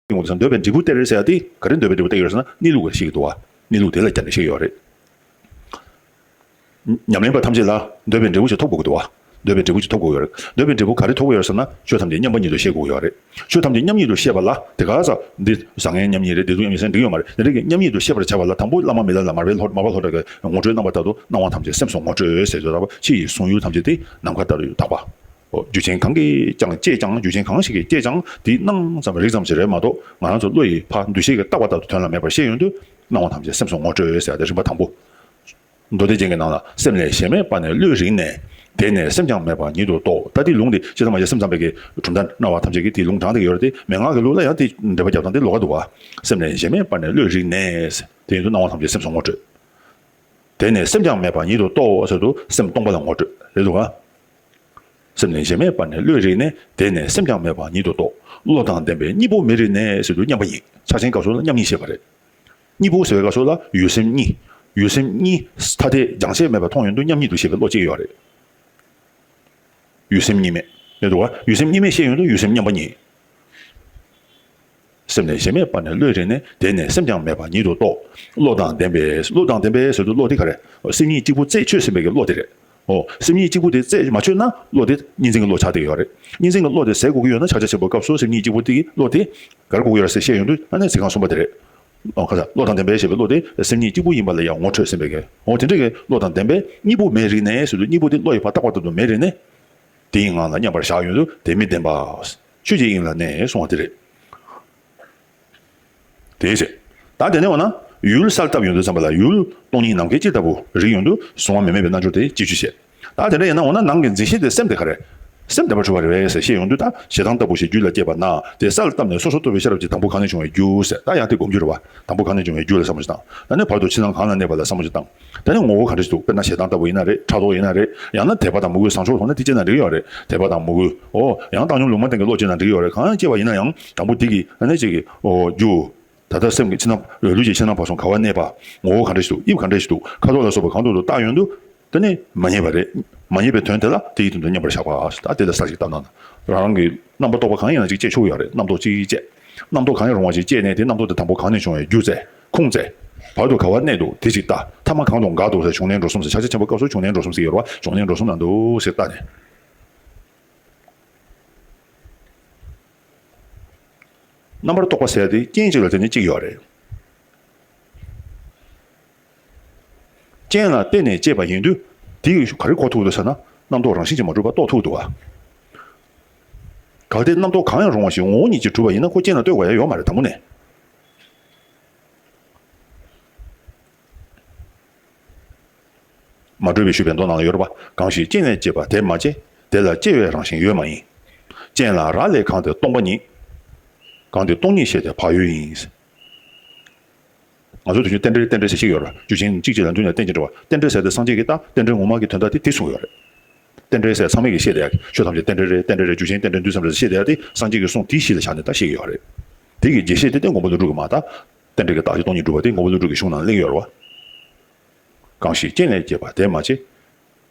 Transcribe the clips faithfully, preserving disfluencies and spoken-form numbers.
ཡོང་དུས་ཙང་འདོད་པའི་འབྲས་བུ་སྟེར་ཟེར་ཡ་དེ་ག་རེ་འདོད་པའི་འབྲས་བུ་སྟེར་གྱི་ཡོད་རེད་ཟེར་ན་གནས་ལུགས་ཀྱི་བཤད་ཀྱི་འདུག་བ། གནས་ལུགས་དེ་ལ་བརྟེན་ནས་བཤད་ཀྱི་ཡོད་རེད། ཉམས་ལེན་པ་ཐམས་ཅད་ལ་འདོད་པའི་འབྲས་བུ་ཞིག་ཐོབ་དགོས་ཀྱི་འདུག་བ། འདོད་པའི་འབྲས་བུ་ཞིག་ཐོབ་དགོས་ཡོད་རེད། འདོད་པའི་འབྲས་བུ་ག་རེ་ཐོབ་དགོས་ཡོད་རེད་ཟེར་ན་ཆོས་ཐམས་ཅད་མཉམ་པ་ཉིད་དུ་ཤེས་དགོས་ཡོད་རེད། ཆོས་ཐམས་ཅད་མཉམ་ཉིད་དུ་ཤེས་པ་ལ་དེ་ག་ས་འདི་བཟང་ངན་མཉམ་ཉིད་རེད། བདེ་སྡུག་མཉམ་ཉིད་ཟེར་འགྲིག་ཡོད་མ་རེད། དེ་འདྲ་གི་མཉམ་ཉིད་དུ་ཤེས་པར་བྱ་བ་ལ་དང་པོ་བླ་མ་མི་ལ་ལ་མར་པས་ལྷོ་མར་པ་ལྷོ་བྲལ་གྱི་ངོ་སྤྲོད་གནང་བ་ལྟར་དུ་སྣང་བ་ཐམས་ཅད་སེམས་སུ་ངོ་སྤྲོད་ཟེར་དུས་ར་བ་ཕྱི་ཡི་གཟུང་ཡུལ་ཐམས་ཅད་དེ་ནམ་མཁའ་ལྟར་དུ་དག་པ། ཨོ། རྒྱུ་ཅན་གང་གིས་ཀྱང་བསྐྱེད་ཀྱང་རྒྱུ་ཅན་གང་ཞིག་གིས་བསྐྱེད་ཀྱང་དེའི་སྣང་ཙམ་རིག་ཙམ་ཞིག་རེད་མ་གཏོགས་ང་རང་ཚོ་བློ་ཡིས་ཕར་འདུ་ཤེས་ཀྱིས་བཏགས་པ་ལྟར་དུ་དོན་ལ་མེད་པར་ཤེས་ཡོང་དུས་སྣང་བ་ཐམས་ཅད་སེམས་སུ་ངོ་སྤྲོད་ཟེར་ཏེ་རིམ་པ་དང་པོ། མདོ་སྡེ་རྒྱན་གྱི་ནང་ལ་སེམས་ལས་གཞན་མེད་པ་ནི་བློས་རིག་ནས། དེ་ནས་སེམས་ཀྱང་མེད་པ་ཉིད་དུ་རྟོགས། ད་དེའི་ལུང་དེ་ཤེས་ཙམ་མ་ཤེས་སེམས་ཙམ་པའི་གི་གྲུབ་མཐའ་སྨྲ་བ་ཐམས་ཅད་ཀྱིས་དེའི་ལུང་དྲངས་བསྡད་ཀྱི་ཡོད་རེད་དེ། མན་ངག་གི་ལུགས་ལ་ཡང་དེ་འགྲེལ་པ་རྒྱབ་སྟངས་དེ་ལོགས་ཀ་འདུག་བ། སེམས་ལས་གཞན་མེད་པ་ནི་བློས་རིག་ནས། དེ་ཡིན་དུས་སྣང་བ་ཐམས་ཅད་སེམས་སུ་ངོ་སྤྲོད། དེ་ནས་སེམས་ཀྱང་མེད་པ་ཉིད་དུ་རྟོགས་ཟེར་དུས་སེམས་སྟོང་པ་ལ་ངོ་སྤྲོད་རེད་འདུག་ག། སེམས་ལས་གཞན་མེད་པ་ནི་བློས་རིག་ནས། དེ་ནས་སེམས་ཀྱང་མེད་པ་ཉིད་དུ་རྟོགས། བློ་དང་ལྡན་པས་གཉིས་པོ་མི་རིག་ནས་ཟེར་དུས་མཉམ་པ་ཡིན། ཕྱག་ཆེན་སྐབས་སུ་ལ་མཉམ་ཉིད་བཤད་པ་རེད། གཉིས་པོ་ཟེར་བའི་སྐབས་སུ་ལ་ཡུལ་སེམས་གཉིས། ཡུལ་སེམས་གཉིས་ཐ་དད་རྒྱང་ཆད་མེད་པར་མཐོང་ཡོང་དུས་མཉམ་ཉིད་དུ་བཤད་པའི་བློ་སྐྱེ་ཡོད་རེད། ཡུལ་སེམས་གཉིས་མེད་རེད་འདུག་ག། ཡུལ་སེམས་གཉིས་མེད་བཤད་ཡོང་དུས་ཡུལ་སེམས་མཉམ་པ་ཉིད། སེམས་ལས་གཞན་མེད་པ་ནི་བློས་རིག་ནས། དེ་ནས་སེམས་ཀྱང་མེད་པ་ཉིད་དུ་རྟོགས། བློ་དང་ལྡན་པས། བློ་དང་ལྡན་པས་ཟེར་དུས་བློ་དེ་ག་རེ། སེམས་ཉིད་གཅིག་པུ་རྩད་ཆོད་ཟིན་པའི་གི་བློ་དེ་རེད། ཨོ། སེམས་ཉིད་གཅིག་པུ་དེ་རྩད་མ་ཆོད་ན་བློ་དེ་གཉིས་འཛིན་གྱི་བློ་ཆགས་བསྡད་ཡོད་རེད། གཉིས་འཛིན་གྱི་བློ་དེ་ཟད་དགོས་ཀྱི་ཡོད་ན་ཕྱག་རྒྱ་ཆེན་པོའི་སྐབས་སུ་སེམས་ཉིད་གཅིག་པུ་དེ་གི་བློ་དེ་ག་རེ་དགོས་ཀྱི་ཡོད་རེད་ཟེར་བཤད་ཡོང་དུས་ཨ་ནི་ཚིག་རྐང་གསུམ་པ་དེ་རེད། ཨོ། ཁ་ས་བློ་དང་ལྡན་པས་ཞེས་པའི་བློ་དེ་སེམས་ཉིད་གཅིག་པུ་ཡིན་པ་ལ་ཡང་ངོ་འཕྲོད་ཟིན་པའི་གི། ཨོ། དེ་འདྲ་གི་བློ་དང་ལྡན་པས་གཉིས་པོ་མེད་རིག་ནས་ཟེར་དུས་གཉིས་པོ་དེ་བློ་ཡིས་ཕར་བཏགས་པ་ལྟར་དུ་མེད་རིག་ནས། དེའི་ངང་ལ་མཉམ་པར་བཞག་ཡོང་དུས་དེ་མི་བདེན་པ། ཆོས་ཀྱི་དབྱིངས་ལ་གནས་གསུང་བ་དེ་རེད། དེའི་ཚེ། ད་དེ་ནས་འོ་ན་ཡུལ་གསལ་བཏབ་ཡོང་དུས་ཙམ་པ་ལ་ཡུལ་སྟོང་ཉིད་ནམ་མཁའི་དཀྱིལ་ལྟ་བུ་རིག་ཡོང་དུས་གཟུང་བ་མི་དམིགས་པའི་རྣལ་འབྱོར་དེ་སྤྱི་ཆོས་བཤད། ད་དེ་འདྲ་ཡིན་ན་འོ་ན་ནང་གི་འཛིན་ཤེས་དེ་སེམས་དེ་ག་རེ། སེམས་བདེན་པར་གྲུབ་པ་རེད་པས་ཟེར་བཤད་ཡོང་དུས་ད་ཞེ་སྡང་ལྟ་བུ་ཞིག་རྒྱུད་ལ་སྐྱེས་པ་ན་དེ་གསལ་བཏབ་ནས་སོ་སོར་རྟོག་པའི་ཤེས་རབ་ཀྱིས་དང་པོ་གང་ནས་བྱུང་བའི་རྒྱུ་ཟེར། ད་ཡང་དེ་སྒོམ་རྒྱུ་རེད་པ། དང་པོ་གང་ནས་བྱུང་བའི་རྒྱུ་ལ་བསམ་བློ་ཞིག་བཏང་། ད་ནི་བར་དུ་ཕྱི་ནང་གང་ལ་གནས་པ་ལ་བསམ་བློ་ཞིག་བཏང་། དེ་ནས་ངོ་བོ་ག་འདྲ་ཞིག་འདུག། དཔེར་ན་ཞེ་སྡང་ལྟ་བུ་ཡིན་ན་རེད། ཕྲག་དོག་ཡིན་ན་རེད། ཡང་ན་དད་པ་དང་མོས་གུས་བཟང་ཕྱོགས་མཐོང་ན་དེ་སྐྱེས་ན་འགྲིག་ཡོད་རེད། དད་པ་དང་མོས་གུས། ཨོ། ཡང་བཏང་སྙོམས་ལུང་མ་བསྟན་གྱི་བློ་སྐྱེས་ན་འགྲིག་ཡོད་རེད། གང་སྐྱེས་པ་ཡིན་ན་ཡང་དང་པོ་དེ་གི་ཨ་ནི་གཅིག་གི་ཨོ་རྒྱུ། ད་ལྟ་སེམས་ཀྱི་ཕྱི་ནང་ལུས་ཀྱི་ཕྱི་ནང་བར་གསུམ་ག་བར་གནས་པ། ངོ་བོ་ག་འདྲ་ཞིག་འདུག། དབྱིབས་ག་འདྲ་ཞིག་འདུག། ཁ་དོག་ལ་སོགས་པ་གང་དུ་འདུག་བལྟ་ཡོང་དུས། དེ་ནི་མ་རྙེད་པ་རེད། མ་རྙེད་པའི་དོན་དེ་ལ་དེ་ཡི་དོན་དུ་མཉམ་པར་བཞག་པ། ད་དེ་ལ་གསལ་ཞིག་བཏབ་ན། རང་རང་གི་རྣམ་པར་རྟོག་པ་གང་ཡིན་ན་ཅིག་སྐྱེ་ཆོག་ཡོད་རེད། རྣམ་རྟོག་གཅིག་སྐྱེ། རྣམ་རྟོག་གང་ཡང་རུང་བ་ཞིག་སྐྱེས་ནས་དེ་རྣམ་རྟོག་དེ་དང་པོ་གང་ནས་བྱུང་བའི་རྒྱུ་བཙལ། ཁུངས་བཙལ། བར་དུ་ག་བར་གནས་འདུག། དེ་ཅིག་ལྟ། ཐ་མ་གང་དང་འགལ་འདུག་ཟེར་བྱུང་གནས་འགྲོ་གསུམ་ཟེར་ཕྱག་རྒྱ་ཆེན་པོའི་སྐབས་སུ་བྱུང་གནས་འགྲོ་གསུམ་ཟེར་ཡོད་རེད་པ། བྱུང་གནས་འགྲོ་གསུམ་ན་འདུག་ཟེར་ལྟ་ནས། རྣམ་པར་རྟོག་པ་ཟེར་ཡ་དེ་རྐྱེན་གཅིག་ལ་བརྟེན་ནས་གཅིག་ཡོད་རེད། རྐྱེན་ལ་བརྟེན་ནས་སྐྱེས་པ་ཡིན་དུས། དེ་ཡི་ག་རེ་གོ་ཐུབ་འདུག་ཟེར་ན། རྣམ་རྟོག་རང་བཞིན་གྱིས་མ་གྲུབ་པ་རྟོགས་ཐུབ་འདུག་བ། གལ་ཏེ་རྣམ་རྟོག་གང་ཡང་རུང་བ་ཞིག་ངོ་བོ་ཉིད་ཀྱིས་གྲུབ་པ་ཡིན་ན་ཁོ་རྐྱེན་ལ་ལྟོས་དགོས་ཡ་ཡོད་མ་རེད། དང་པོ་ནས། མ་གྲུབ་པའི་ཞུས་པའི་མདོ་ནང་ལ་ཡོད་རེད་པ། གང་ཞིག་རྐྱེན་ལས་སྐྱེས་པ་དེ་མ་སྐྱེས། དེ་ལ་སྐྱེ་བའི་རང་བཞིན་ཡོད་མ་ཡིན། རྐྱེན་ལ་རག་ལས་གང་དེ་སྟོང་པ་ཉིད། གང་དེ་སྟོང་ཉིད་ཤེས་དེ་བག་ཡོད་ཡིན། ང་ཚོ་དུས་རྒྱུན་རྟེན་འབྲེལ་རྟེན་འབྲེལ་ཟེར་ཞིག་ཡོད་རེད་པ། རྒྱུ་རྐྱེན་གཅིག་གཅིག་ལ་འདུས་ནས་རྟེན་ཅིང་འབྲེལ་བ། རྟེན་འབྲེལ་ཟེར་དེ་སངས་རྒྱས་ཀྱིས་ད་རྟེན་འབྲེལ་ངོ་མ་གི་དོན་དག་དེ་དེ་གསུངས་ཡོད་རེད། རྟེན་འབྲེལ་ཟེར་ཚང་མས་ཀྱིས་བཤད་བསྡད་ཡ། ཆོས་ཐམས་ཅད་རྟེན་འབྲེལ་རེད། རྟེན་འབྲེལ་རེད། རྒྱུ་རྐྱེན་རྟེན་འབྲེལ་འདུས་ཙམ་རེད་ཟེར་བཤད་བསྡད་ཡ་དེ་སངས་རྒྱས་ཀྱི་གསུང་དེའི་གཞི་ལ་བཞག་ནས་ད་བཤད་ཀྱི་ཡོད་རེད། དེ་གི་རྒྱས་བཤད་དེ་ལྟར་མགོན་པོ་ཀླུ་སྒྲུབ་ཀྱིས་མ་ད། རྟེན་འབྲེལ་གྱི་རྟགས་ཀྱིས་སྟོང་ཉིད་སྒྲུབ་པ་དེ་མགོན་པོ་ཀླུ་སྒྲུབ་ཀྱི་གཞུང་ནང་གླེང་ཡོད་རེད་པ། གང་ཞིག་རྐྱེན་ལས་སྐྱེས་པ་དེ་མ་སྐྱེས།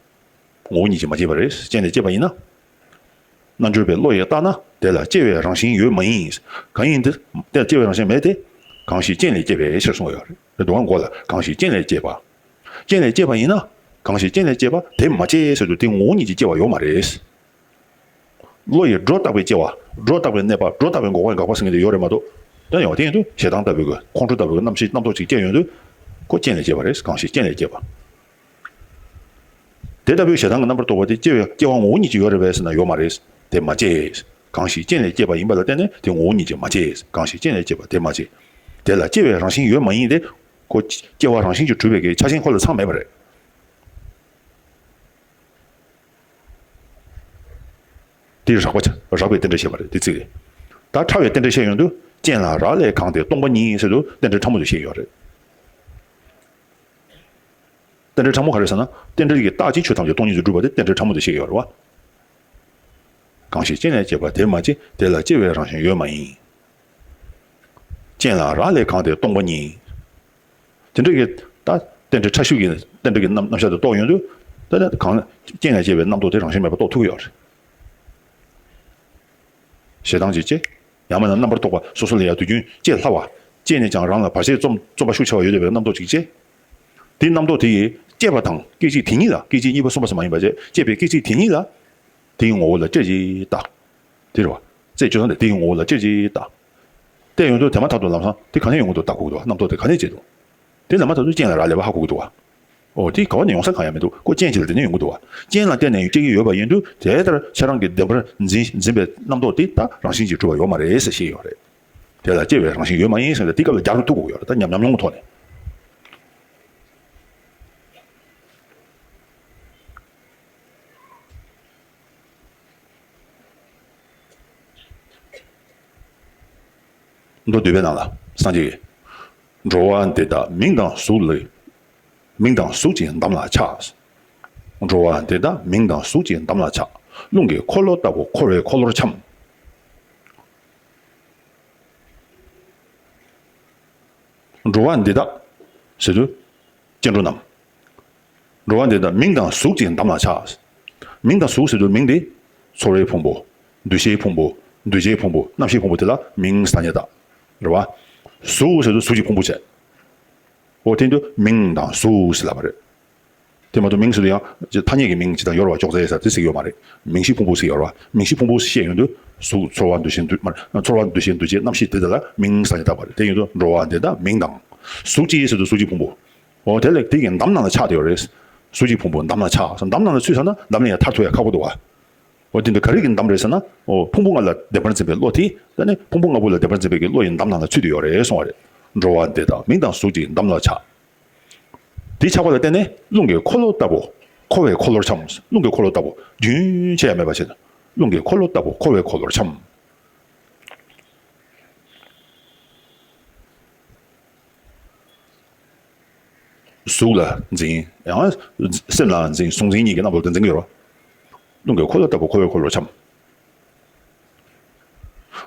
ངོ་བོ་ཉིད་ཀྱིས་མ་སྐྱེས་པ་རེད། རྐྱེན་ལས་སྐྱེས་པ་ཡིན་ན། རྣལ་འབྱོར་པའི་བློ་ཡིས་བརྟགས་ན་དེ་ལ་སྐྱེ་བའི་རང་བཞིན་ཡོད་མ་ཡིན། གང་ཡིན་དེ། དེ་ལ་སྐྱེ་བའི་རང་བཞིན་མེད་དེ། གང་ཞིག་རྐྱེན་ལས་སྐྱེས་པའི་ཕྱིར་གསུངས་ཡོད་རེད། དེ་དོན་མགོ་ལ་གང་ཞིག་རྐྱེན་ལས་སྐྱེས་པ། རྐྱེན་ལས་སྐྱེས་པ་ཡིན་ན། གང་ཞིག་རྐྱེན་ལས་སྐྱེས་པ་དེ་མ་སྐྱེས་ཟེར་དུས་དེ་ངོ་བོ་ཉིད་ཀྱིས་སྐྱེ་བ་ཡོད་མ་རེད། བློ་ཡིས་སྒྲོ་བཏགས་པའི་སྐྱེ་བ། སྒྲོ་བཏགས་པའི་གནས་པ། སྒྲོ་བཏགས་པའི་འགོག་པ་འགག་པ་ཟེར་མཁན་དེ་ཡོད་རེད་མ་གཏོགས། དོན་ཡོད་པ་དེ་ཡིན་དུས་ཞེ་སྡང་ལྟ་བུའི་གི་ཁོང་ཁྲོ་ལྟ་བུའི་གི་རྣམ་ཤེས་རྣམ་རྟོག་ཅིག་སྐྱེ་ཡོང་དུས། ཁོ་རྐྱེན་ལས་སྐྱེས་པ་རེད། གང་ཞིག་རྐྱེན་ལས་སྐྱེས་པ། དེ་ལྟ་བུའི་ཞེ་སྡང་གི་རྣམ་པར་རྟོག་པ་དེ་སྐྱེ་བའི་སྐྱེ་བ་ངོ་བོ་ཉིད་ཀྱིས་ཡོད་རེད་པས་ཟེར་ན་ཡོད་མ་རེད། དེ་མ་སྐྱེས། གང་ཞིག་རྐྱེན་ལས་སྐྱེས་པ་ཡིན་པ་ལ་བརྟེན་ནས་དེ་ངོ་བོ་ཉིད་ཀྱིས་མ་སྐྱེས། གང་ཞིག་རྐྱེན་ལས་སྐྱེས་པ་དེ་མ་སྐྱེས། དེ་ལ་སྐྱེ་བའི་རང་བཞིན་ཡོད་མ་ཡིན་ཏེ། ཁོ་སྐྱེ་བ་རང་བཞིན་གྱིས་གྲུབ་པའི་གི་ཆ་ཤས་ཁོ་ལ་ཚང་མེད་པ་རེད། དེ་རགས་པ་ཆ་རགས་པའི་རྟེན་འབྲེལ་བཤད་པ་རེད་དེ་ཚིག་རེད། ད་ཕྲ་བའི་རྟེན་འབྲེལ་བཤད་ཡོང་དུས་རྐྱེན་ལ་རག་ལས་གང་དེ་སྟོང་པ་ཉིད་ཟེར་དུས་རྟེན་འབྲེལ་ཕྲ་མོ་དེ་བཤད་ཡོད་རེད། རྟེན་འབྲེལ་ཕྲ་མོ་ག་རེ་ཟེར་ན། རྟེན་འབྲེལ་གྱི་རྟགས་ཀྱིས་ཆོས་ཐམས་ཅད་སྟོང་ཉིད་དུ་སྒྲུབ་པ་དེ་རྟེན་འབྲེལ་ཕྲ་མོ་དེ་བཤད་ཡོད་རེད་བ། གང་ཞིག་རྐྱེན་ལས་སྐྱེས་པ་དེ་མ་སྐྱེས། དེ་ལ་སྐྱེ་བའི་རང་བཞིན་ཡོད་མ་ཡིན། རྐྱེན་ལ་རག་ལས་གང་དེ་སྟོང་པ་ཉིད། དེ་འདྲ་གི་ད་རྟེན་འབྲེལ་ཕྲ་ཤོས་ཀྱི་རྟེན་འབྲེལ་གྱི་རྣམ་རྣམ་གཞག་དེ་རྟོགས་ཡོང་དུས། ད་ནི་གང་རྐྱེན་ལས་སྐྱེས་པའི་རྣམ་རྟོག་དེ་རང་བཞིན་མེད་པར་རྟོགས་ཐུབ་ཀྱི་ཡོད་རེད། ཞེ་སྡང་གཅིག་སྐྱེས། ཡང་མིན་ན་རྣམ་པར་རྟོག་པ་སོ་སོ་ལ་ཡང་དུས་རྒྱུན་སྐྱེ་སླ་བ། སྐྱེས་ནས་ཀྱང་རང་ལ་བར་ཆད་རྩོམ་རྩོམ་པ་ཤུགས་ཆེ་བ་ཡོད་བསྡད་པའི་རྣམ་རྟོག་ཅིག་སྐྱེ། དེ་རྣམ་རྟོག་དེ་ཡིས་སྐྱེས་པ་དང་སྐད་ཅིག་དེ་ཉིད་ལ། སྐད་ཅིག་གཉིས་པ་གསུམ་པ་ཙམ་མ་ཡིན་པ་བྱས། སྐྱེས་པའི་སྐད་ཅིག་དེ་ཉིད་ལ། དེའི་ངོ་བོ་ལ་ཅེར་གྱིས་ལྟ། དེ་རེད་བ། རྩད་གཅོད་ས་དེ་དེའི་ངོ་བོ་ལ་ཅེར་གྱིས་ལྟ། བལྟས་ཡོང་དུས་དེ་མ་ཐག་ཏུ་ལམ་སང་དེ་ག་ནས་ཡོང་གི་འདུག་ལྟ་དགོས་ཀྱི་འདུག་རྣམ་རྟོག་དེ་ག་ནས་སྐྱེས་འདུག་དེ་ལ་མ་ཐག་ཏུ་རྐྱེན་ལ་རག་ལས་པ་ཧ་གོ་གི་འདུག་བ། ཨོ་དེ་ག་བ་ནས་ཡོང་ས་གང་ཡང་མི་འདུག་ཁོ་རྐྱེན་གཅིག་ལ་དེ་ནས་ཡོང་གི་འདུག་བ། རྐྱེན་ལ་བརྟེན་ནས་སྐྱེ་གི་ཡོད་པ་ཡིན་དུས། དེ་ལྟར་ཁྱེད་རང་གིས་བདེན་པར་འཛིན་འཛིན་པའི་རྣམ་རྟོག་དེ་ད་རང་བཞིན་གྱིས་གྲུབ་པ་ཡོད་མ་རེད་ཟེར་བཤད་ཡོད་རེད། དེ་ལ་སྐྱེ་བའི་རང་བཞིན་ཡོད་མ་ཡིན་ཟེར་ནས་དེ་སྐབས་ལ་རྒྱག་རུ་ཐུག་དགོས་ཡོད་རེད། ད་ཉམས་ཉམས་མྱོང་གི་ཐོག་ནས། མདོ་སྡུད་པའི་ནང་ལ་སངས་རྒྱས་ཀྱིས། འགྲོ་བ་འདི་དག་མིང་དང་གཟུགས་ལ། མིང་དང་གཟུགས་ཀྱིས་འདམ་ལ་ཆགས། འགྲོ་བ་འདི་དག་མིང་དང་གཟུགས་ཀྱིས་འདམ་ལ་ཆགས། རླུང་གི་འཁོར་ལོ་ལྟ་བུ་འཁོར་བའི་འཁོར་ལོར་འཁྱམས། འགྲོ་བ་འདི་དག་ཟེར་དུས་སྐྱེ་འགྲོ་རྣམས། འགྲོ་བ་འདི་དག་མིང་དང་གཟུགས་ཀྱིས་འདམ་ལ་ཆགས། མིང་དང་གཟུགས་ཟེར་དུས་མིང་དེ་ཚོར་བའི་ཕུང་པོ། འདུ་ཤེས་ཕུང་པོ། འདུ་བྱེད་ཕུང་པོ། རྣམ་ཤེས་ཕུང་པོ་དེ་ལ་མིང་ཟེར་ནས་བཏགས། རེད་བ། གཟུགས་ཟེར་དུས་གཟུགས་ཀྱི་ཕུང་པོ་བྱས། འོ་དེ་དུས་མིང་དང་གཟུགས་ཟེར་ལབ་པ་རེད། དེ་མ་གཏོགས་མིང་ཟེར་དུས་ཡང་ཐ་སྙད་ཀྱི་མིང་ཇི་ལྟར་ཡོད་རེད་བ། ཅོག་ཙེ་ཟེར་དེ་ཟེར་གྱི་ཡོད་མ་རེད། མིང་གཞི་ཕུང་པོ་ཟེར་ཡོད་རེད་བ། མིང་གཞི་ཕུང་པོ་ཟེར་བཤད་ཡོང་དུས་གཟུགས་ཚོར་བ་འདུ་ཤེས་འདུ་མ་རེད། ཚོར་བ་འདུ་ཤེས་འདུ་བྱེད་རྣམ་ཤེས་དེ་དག་ལ་མིང་ཟེར་ནས་བཏགས་པ་རེད། དེ་ཡིན་དུས་འགྲོ་བ་འདི་དག་མིང་དང་། གཟུགས་ཀྱི་ཟེར་དུས་གཟུགས་ཀྱི་ཕུང་པོ། འོ་དེ་ལས་དེ་གི་འདམ་ནང་ལ་ཆགས་བསྡད་ཡོད་རེད། གཟུགས་ཀྱི་ཕུང་པོ་འདམ་ལ་ཆགས། འདམ་ནང་ལ་ཚུད་ཚར་ན་འདམ་ལས་ཡང་ཐར་ཐུབ་ཡ་ཁག་པོ་འདུག་བ། འོ་དེ་འདི་ག་རེ་གི་འདམ་རེད་ཟེར་ན། འོ་ཕུང་པོ་ལྔ་ལ་བདེན་པར་འཛིན་པའི་བློ་དེ་ད་ནི་ཕུང་པོ་ལྔ་པོ་ལ་བདེན་པར་འཛིན་པའི་གི་བློ་ཡི་འདམ་ནང་ལ་ཚུད་དུ་ཡོད་རེད་གསུངས་པ་རེད། འགྲོ་བ་འདི་དག་མིང་དང་གཟུགས་ཀྱི་འདམ་ལ་ཆགས། དེ་ཆགས་པ་ལ་བརྟེན་ནས་རླུང་གི་འཁོར་ལོ་ལྟ་བུ་འཁོར་བའི་འཁོར་ལོར་འཁྱམས། རླུང་གི་འཁོར་ལོ་ལྟ་བུ་རྒྱུན་ཆད་ཡ་མེད་པ་བྱས་ནས་རླུང་གི་འཁོར་ལོ་ལྟ་བུ་འཁོར་བའི་འཁོར་ལོར་འཁྱམས། གཟུགས་ལ་འཛིན། ཡང་སེམས་ལ་འཛིན། གཟུང་འཛིན་གཉིས་ཀྱི་རྣམ་པ་ལ་འཛིན་གྱི་ཡོད་རེད་བ། རླུང་གི་འཁོར་ལོ་ལྟ་བུ་འཁོར་བའི་འཁོར་ལོར་འཁྱམས།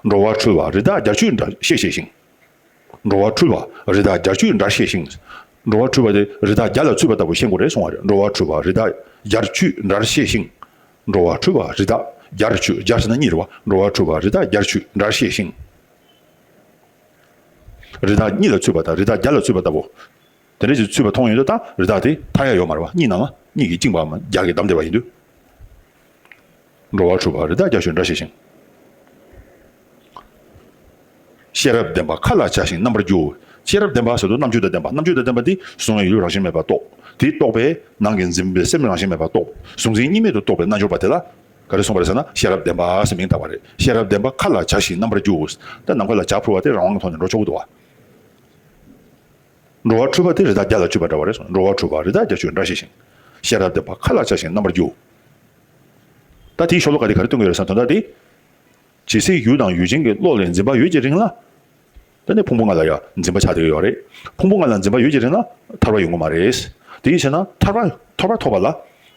འགྲོ་བ་འཁྲུལ་བ་རི་དྭགས་རྒྱར་ཆུད་འདྲ་ཤེས་ཤེས་ཤིང་། འགྲོ་བ་འཁྲུལ་བ་རི་དྭགས་རྒྱར་ཆུད་འདྲ་ཤེས་ཤིང་། འགྲོ་བ་འཁྲུལ་བ་དེ་རི་དྭགས་རྒྱ་ལ་ཚུད་པ་ལྟ་བུ་ཤེས་དགོས་རེད་གསུངས་པ་རེད། འགྲོ་བ་འཁྲུལ་བ་རི་དྭགས་རྒྱར་ཆུད་འདྲ་ཤེས་ཤིང་། འགྲོ་བ་འཁྲུལ་བ་རི་དྭགས་རྒྱར་ཆུད། རྒྱར་ཟེར་ན་གཉིས་རེད་བ། འགྲོ་བ་འཁྲུལ་བ་རི་དྭགས་རྒྱར་ཆུད་འདྲ་ཤེས་ཤིང་། རི་དྭགས་གཉིས་ལ་ཚུད་པ་དང་རི་དྭགས་རྒྱ་ལ་ཚུད་པ་ལྟ་བུ། དེ་འདྲ་ཞིག་ཚུད་པ་མཐོང་ཡོང་དུས་ད་རི་དྭགས་དེ་ཐར་ཡ་ཡོད་མ་རེད་བ། གཉིས་ནང་ལ་གཉིས་ཀྱིས་བཅིངས་པའམ་རྒྱ་གིས་བསྡམས་བསྡད་པ་ཡིན་དུས། འགྲོ་བ་འཁྲུལ་བ་རི་དྭགས་རྒྱར་ཆུད་འདྲ་ཤེས་ཤིང་། ཤེས་རབ་ལྡན་པ་མཁའ་ལ་བྱ་ཞིང་རྣམ་པར་རྒྱུ། ཤེས་རབ་ལྡན་པ་ཟེར་དུས་རྣམ་དཔྱོད་དང་ལྡན་པ། རྣམ་དཔྱོད་དང་ལྡན་པ་འདི་གཟུང་བའི་ཡུལ་རང་བཞིན་མེད་པར་རྟོགས། དེ་རྟོགས་པས་ནང་གི་འཛིན་པའི་སེམས་རང་བཞིན་མེད་པར་རྟོགས། གཟུང་འཛིན་གཉིས་མེད་དུ་རྟོགས་པའི་རྣལ་འབྱོར་པ་དེ་ལ་ག་རེ་གསུངས་པ་རེད་ཟེར་ན། ཤེས་རབ་ལྡན་པ་ཟེར་མིང་བཏགས་པ་རེད། ཤེས་རབ་ལྡན་པ་མཁའ་ལ་བྱ་ཞིང་རྣམ་པར་རྒྱུ། ད་ནམ་མཁའ་ལ་བྱ་འཕུར་བ་དེ་རང་དབང་གི་ཐོག་ནས་འགྲོ་ཆོག་གི་འདུག་བ། འགྲོ་བ་འཁྲུལ་པ་དེ་རི་དྭགས་རྒྱ་ལ་ཚུད་པ་འདྲ་བ་རེད་གསུངས། འགྲོ་བ་འཁྲུལ་པ་རི་དྭགས་རྒྱར་ཆུད་འདྲ་ཤེས་ཤིང་། ཤེས་རབ་ལྡན་པ་མཁའ་ལ་བྱ་ཞིང་རྣམ་པར་རྒྱུ། ད་དེའི་ཤོ་ལོ་ཀ་དེ་ག་རེ་སྟོན་གྱི་ཡོད་རེད་ཟེར་ན། དོན་དག་དེ། ཇི་སྲིད་ཡུལ་དང་ཡུལ་ཅན་གྱི་བློ་ལ་འཛིན་པ་ཡོད་ཀྱི་རིང་ལ། ད་ནི་ཕུང་པོ་ལྔ་ལ་ཡང་འཛིན་པ་ཆགས་བསྡད་ཀྱི་ཡོད་རེད། ཕུང་པོ་ལྔ་ལ་འཛིན་པ་ཡོད་ཀྱི་རིང་ལ་ཐར་པ་ཡོང་གི་མ་རེད། དེའི་ཕྱིར་ན་ཐར་པ་ཐར་པ་ཐོབ་པ་ལ།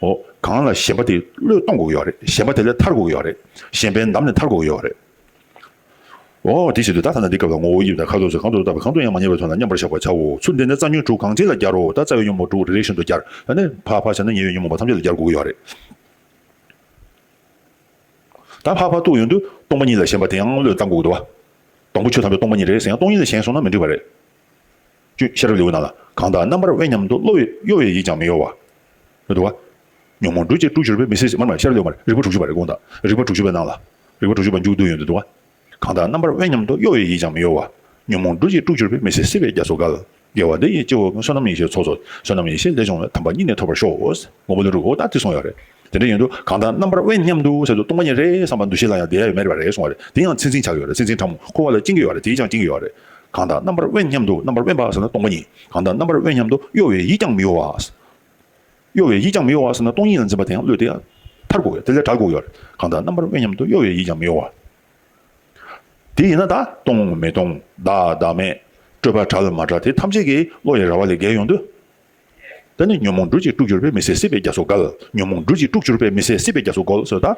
འོ། གང་ལ་ཞེན་པ་དེ་བློས་གཏོང་དགོས་ཀྱི་ཡོད་རེད། ཞེན་པ་དེ་ལས་ཐར་དགོས་ཀྱི་ཡོད་རེད། ཞེན་པའི་འདམ་ནས་ཐར་དགོས་ཀྱི་ཡོད་རེད། འོ། དེ་བྱེད་དུས་ད་ཐ་ན་འདི་སྐབས་ལ་ངོ་བོ་དབྱིབས་དང་ཁ་དོག་སོགས་གང་དུ་བཏགས་པའི་གང་དུ་ཡང་མ་ངེས་པའི་དོན་ལ་མཉམ་པར་བཞག་པར་བྱའོ། ཚུལ་འདི་ནི་རྩ་ཉོན་དྲུག་གང་ཅི་ལ་སྦྱར་རོ། ད་རྩ་བའི་ཉོན་མོངས་དྲུག་རེ་རེ་བཞིན་དུ་སྦྱར། ད་ནི་ཕར་ཕར་བྱས་ན་ཉེ་བའི་ཉོན་མོངས་པ་ཐམས་ཅད་ལ་སྦྱར་དགོས་ཀྱི་ཡོད་རེད། ད་ཕར་ཕར་གཏུགས་ཡོང་དུས་སྟོང་པ་ཉིད་ལ་ཞེན་པ་དེ་ཡང་བློས་བཏང་དགོས་ཀྱི་འདུག་བ། སྡོང་པོ་ཆོས་ཐམས་ཅད་སྟོང་པ་ཉིད་རེད་ཟེར་ཡང་སྟོང་ཉིད་ལ་ཞེན་སོང་ན་མི་འགྲིག་པ་རེད། ཤེས་རབ་ལེའུ་ནང་ལ། གང་དག་རྣམ་པར་དབེན་སྙམ་དུ་གཡོ་བའི་གཡོ་བའི་ཡིད་ཀྱང་མི་གཡོ་བ། རེད་འདུག་བ། ཉོན་མོངས་འབྲུ་གཅིག་དཀྲུགས་གྱུར་པའི་མི་ཟད་ཟད། མར་མར་ཤེས་རབ་ལེའུ་མར་རིགས་པ་དྲུག་ཅུ་པ་རེད། དགོངས་དག་རིགས་པ་དྲུག་ཅུ་པའི་ནང་ལ། རིགས་པ་དྲུག་ཅུ་པ་མཇུག་བསྡུ་ཡོང་དུས་འདུག་བ། གང་དག་རྣམ་པར་དབེན་སྙམ་དུ་གཡོ་བའི་ཡིད་ཀྱང་མི་གཡོ་བ། ཉོན་མོངས་འབྲུ་གཅིག་དཀྲུགས་གྱུར་པའི་མི་ཟད་སྲིད་པའི་རྒྱ་མཚོ་བརྒལ། དགེ་བ་འདི་ཡིས་སྐྱེ་བོ་ཀུན། བསོད་ནམས་ཡེ་ཤེས་ཚོགས་རྫོགས། བསོད་ནམས་ཡེ་ཤེས་ལས་བྱུང་བའི། དམ་པ་ཉིད་ནི་ཐོབ་པར་ཤོག། ངོ་བོ་ལས་འགྲོ་འོ་ད་དེ་གསུངས་ཡོད་རེད། དེ་འདྲ་ཡིན་དུས་གང་དག་རྣམ་པར་དབེན་སྙམ་དུ་ཟེར་དུས་སྟོང་པ་ཉིད་རེད་བསམ་པ་འདུ་ཤེས་ལ་ཡང་བསྡད་ཡ་མེད་པ་རེད་གསུངས་པ་རེད། དེ་ཡང་མཚན་འཛིན་ཆགས་ཡོད་རེད། མཚན་འཛིན་ཕྲ་མོ་འཁོར་བ་ལ་བཅིངས་ཀྱི་ཡོད་རེད། དེའི་ཀྱང་བཅིངས་ཀྱི་ཡོད་རེད། གང་དག་རྣམ་པར་དབེན་སྙམ་དུ། རྣམ་པར་དབེན་པ་ཟེར་ན་སྟོང་པ་ཉིད། གང་དག་རྣམ་པར་དབེན་སྙམ་དུ་གཡོ་བའི་ཡིད་ཀྱང་མི་གཡོ་བ། གཡོ་བའི་ཡིད་ཀྱང་མི་གཡོ་བ་ཟེར་ན་སྟོང་ཉིད་ལ་འཛིན་པ་དེ་ཡང་བློས་དེ་ཡང་ཐར་དགོས་ཡོད། དེ་ལས་བྲལ་དགོས་ཡོད་རེད། གང་དག་རྣམ་པར་དབེན་སྙམ་དུ་གཡོ་བའི་ཡིད་ཀྱང་མི་གཡོ་བ། དེ་ཡིན་ན་ད་སྟོང་མི་སྟོང་། བདག་བདག་མེད། སྤྲོས་པ་བྲལ་མ་བྲལ་དེ་ཐམས་ཅད་ཀྱི་བློ་ཡི་ར་བ་ལས་བརྒལ་ཡོང་དུས། ད་ནི་ཉོན་མོངས་འབྲུ་གཅིག་དཀྲུགས་གྱུར་པའི་མི་ཟད་སྲིད་པའི་རྒྱ་མཚོ་བརྒལ། ཉོན་མོངས་འབྲུ་གཅིག་དཀྲུགས་གྱུར་པའི་མི་ཟད་སྲིད་པའི་རྒྱ་མཚོ་བརྒལ་ཟེར་ད།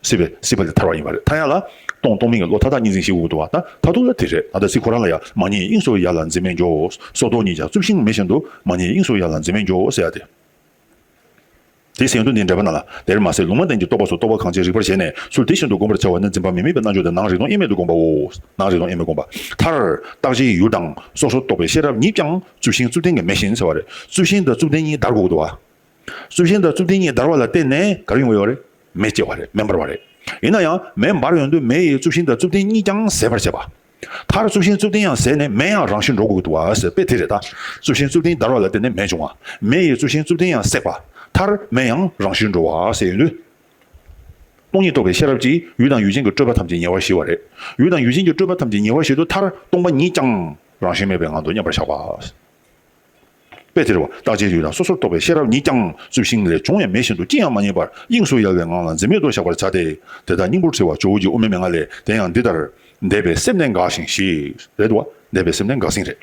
སྲིད་པའི་སྲིད་པ་ལས་ཐར་བ་ཡིན་པ་རེད། ཐར་ཡ་ལ་སྟོང་སྟོང་མིན་གྱི་བློ་མཐའ་དག་གཉིས་འཛིན་ཞིག་དགོས་འདུག་བ། ད་མཐར་ཐུག་ལ་དེ་རེད། ད་ལྟ་ཚིག་ཁོ་རང་ལ་ཡང་། མ་ཉིད་དབྱིངས་སུ་ཡལ་ལ་འཛིན་མེད་འགྱོ། སོར་རྟོག་གཉིས་ཀྱང་རྩུབ་ཤིང་མེ་བཞིན་དུ། མ་ཉིད་དབྱིངས་སུ་ཡལ་ལ་འཛིན་མེད་འགྱོ་ཟེར་ཡ་དེ། དེ་ཟེར་དུས་འདི་འགྲེལ་པ་ནང་ལ། དེར་མ་ཟད་ལུང་མ་བསྟན་གྱི་རྟོག་པ་སོགས་རྟོག་པ་གང་ཆེ་རིགས་པར་བྱས་ནས་ཚུལ་དེ་བཞིན་དུ་བསྒོམ་པར་བྱ་བ་ནི་འཛིན་པ་མི་དམིགས་པའི་རྣལ་འབྱོར་དང་ནང་རིག་སྟོང་དབྱེར་མེད་དུ་བསྒོམ་པའོ། ནང་རིག་སྟོང་དབྱེར་མེད་བསྒོམ་པ། མཐར་རྟག་གཅིག་ཡུལ་དང་སོ་སོར་རྟོག་པའི་ཤེས་རབ་ཉིད་ཀྱང་རྩུབ་ཤིང་རྩུབ་ལྡན་གྱི་མེ་བཞིན་ཟེར་བ་རེད། རྩུབ་ཤིང་དང་རྩུབ་ལྡན་གཉིས་འདར་དགོས་འདུག་བ། རྩུབ་ཤིང་དང་རྩུབ་ལྡན་གཉིས་འདར་བ་ལ་བརྟེན་ནས་ག་རེ་ཡོང་གི་ཡོད་རེད། མེ་སྐྱེ་བ་རེད། མེ་འབར་བ་རེད། ཡིན་ན་ཡང་མེ་འབར་ཡོང་དུས་མེ་ཡི་རྩུབ་ཤིང་དང་རྩུབ་ལྡན་གཉིས་ཀྱང་ཟད་པར་བྱེད་པ། མཐར་རྩུབ་ཤིང་རྩུབ་ལྡན་ཡང་ཟད་ནས་མེ་ཡང་རང་བཞིན་འགྲོ་དགོས་འདུག་བ་ཟེར་དཔེ་དེ་རེད་ད། རྩུབ་ཤིང་རྩུབ་ལྡན་འདར་བ་ལ་བརྟེན་ནས་མེ་འབྱུང་བ། མེ་ཡི་རྩུབ་ཤིང་རྩུབ་ལྡན་ཡང་བསྲེགས་པ། མཐར་མེ་ཡང་རང་བཞིན་འགྲོ་བ་ཟེར་ཡོང་དུས། སྟོང་ཉིད་རྟོགས་པའི་ཤེས་རབ་ཀྱིས་ཡུལ་དང་ཡུལ་ཅན་གྱི་སྤྲོས་པ་ཐམས་ཅད་ཉེ་བར་ཞི་བ་རེད། ཡུལ་དང་ཡུལ་ཅན་གྱི་སྤྲོས་པ་ཐམས་ཅད་ཉེ་བར་ཞི་དུས་མཐར་སྟོང་པ་ཉིད་ཀྱང་རང་བཞིན་མེད་པའི་ངང་དུ་མཉམ་པར་བཞག་པ། དཔེ་དེར་བ། རྟག་གཅིག་ཡུལ་དང་སོ་སོར་རྟོག་པའི་ཤེས་རབ་ཉིད་ཀྱང་རྩུབ་ཤིང་ལས་བྱུང་བའི་མེ་བཞིན་དུ་ཅི་ཡང་མ་རྙེད་པར་དབྱིངས་སུ་ཡལ་བའི་ངང་ལ་འཛིན་མེད་དུ་བཞག་པར་བྱ་སྟེ། དེ་དག་སྙིང་པོར་འཁྲིལ་བ་ཇོ་བོ་རྗེ་དབུ་མའི་མན་ངག་ལས། དེ་ཡང་འདི་ལྟར། འདས་པའི་སེམས་ནི་འགགས་ཤིང་ཞི། རེད་འདུག་བ། འདས་པའི་སེམས་ནི་འགགས་ཟིན་རེད།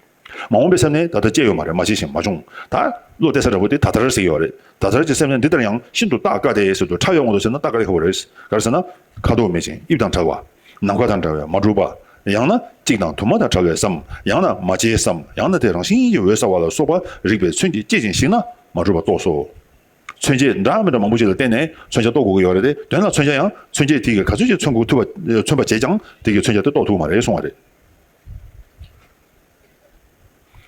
མ་འོངས་པའི་སེམས་ནི་ད་ལྟ་སྐྱེ་ཡོད་མ་རེད། མ་སྐྱེས་ཤིང་མ་བྱུང་། ད་བློ་གཏད་ས་འདྲ་པོ་དེ་ད་ལྟར་ཟེར་ཡོད་རེད། ད་ལྟར་གྱི་སེམས་ནི་འདི་ལྟར་ཡང་ཤིན་ཏུ་རྟག་དཀའ་སྟེ་ཟེར་དུས་ཕྲ་བའི་དབང་དུ་བྱས་ན་རྟག་དཀའ་ལས་ཁག་པོ་རེད། ག་རེ་ཟེར་ན། ཁ་དོག་མེད་ཅིང་དབྱིབས་དང་བྲལ་བ། ནམ་མཁའ་དང་འདྲ་བས་མ་གྲུབ་པ། ཡང་ན་གཅིག་དང་དུ་མ་དང་བྲལ་བས་སམ། ཡང་ན་མ་སྐྱེས་སམ། ཡང་ན་དེ་རང་བཞིན་གྱིས་འོད་གསལ་བ་ལ་སོགས་པ་རིགས་པའི་མཚོན་བྱེད་སྐྱེད་ཅིང་ཞིག་ན་མ་གྲུབ་པ་རྟོགས་སོ། མཚོན་བྱེད་འདྲ་མི་འདྲ་མང་པོ་ཞིག་ལ་བརྟེན་ནས་མཚོན་བྱ་རྟོགས་དགོས་ཀྱི་ཡོད་རེད་དེ། དོན་ལ་མཚོན་བྱ་ཡང་མཚོན་བྱེད་དེ་གིས་ག་ཚོད་ཅིག་མཚོན་དགོས་ཐུབ་པ་མཚོན་པ་བྱས་ཀྱང་དེ་གིས་མཚོན་བྱ་དེ་རྟོགས་ཐུབ་ཀྱི་མ་རེད་གསུང་བ་རེད།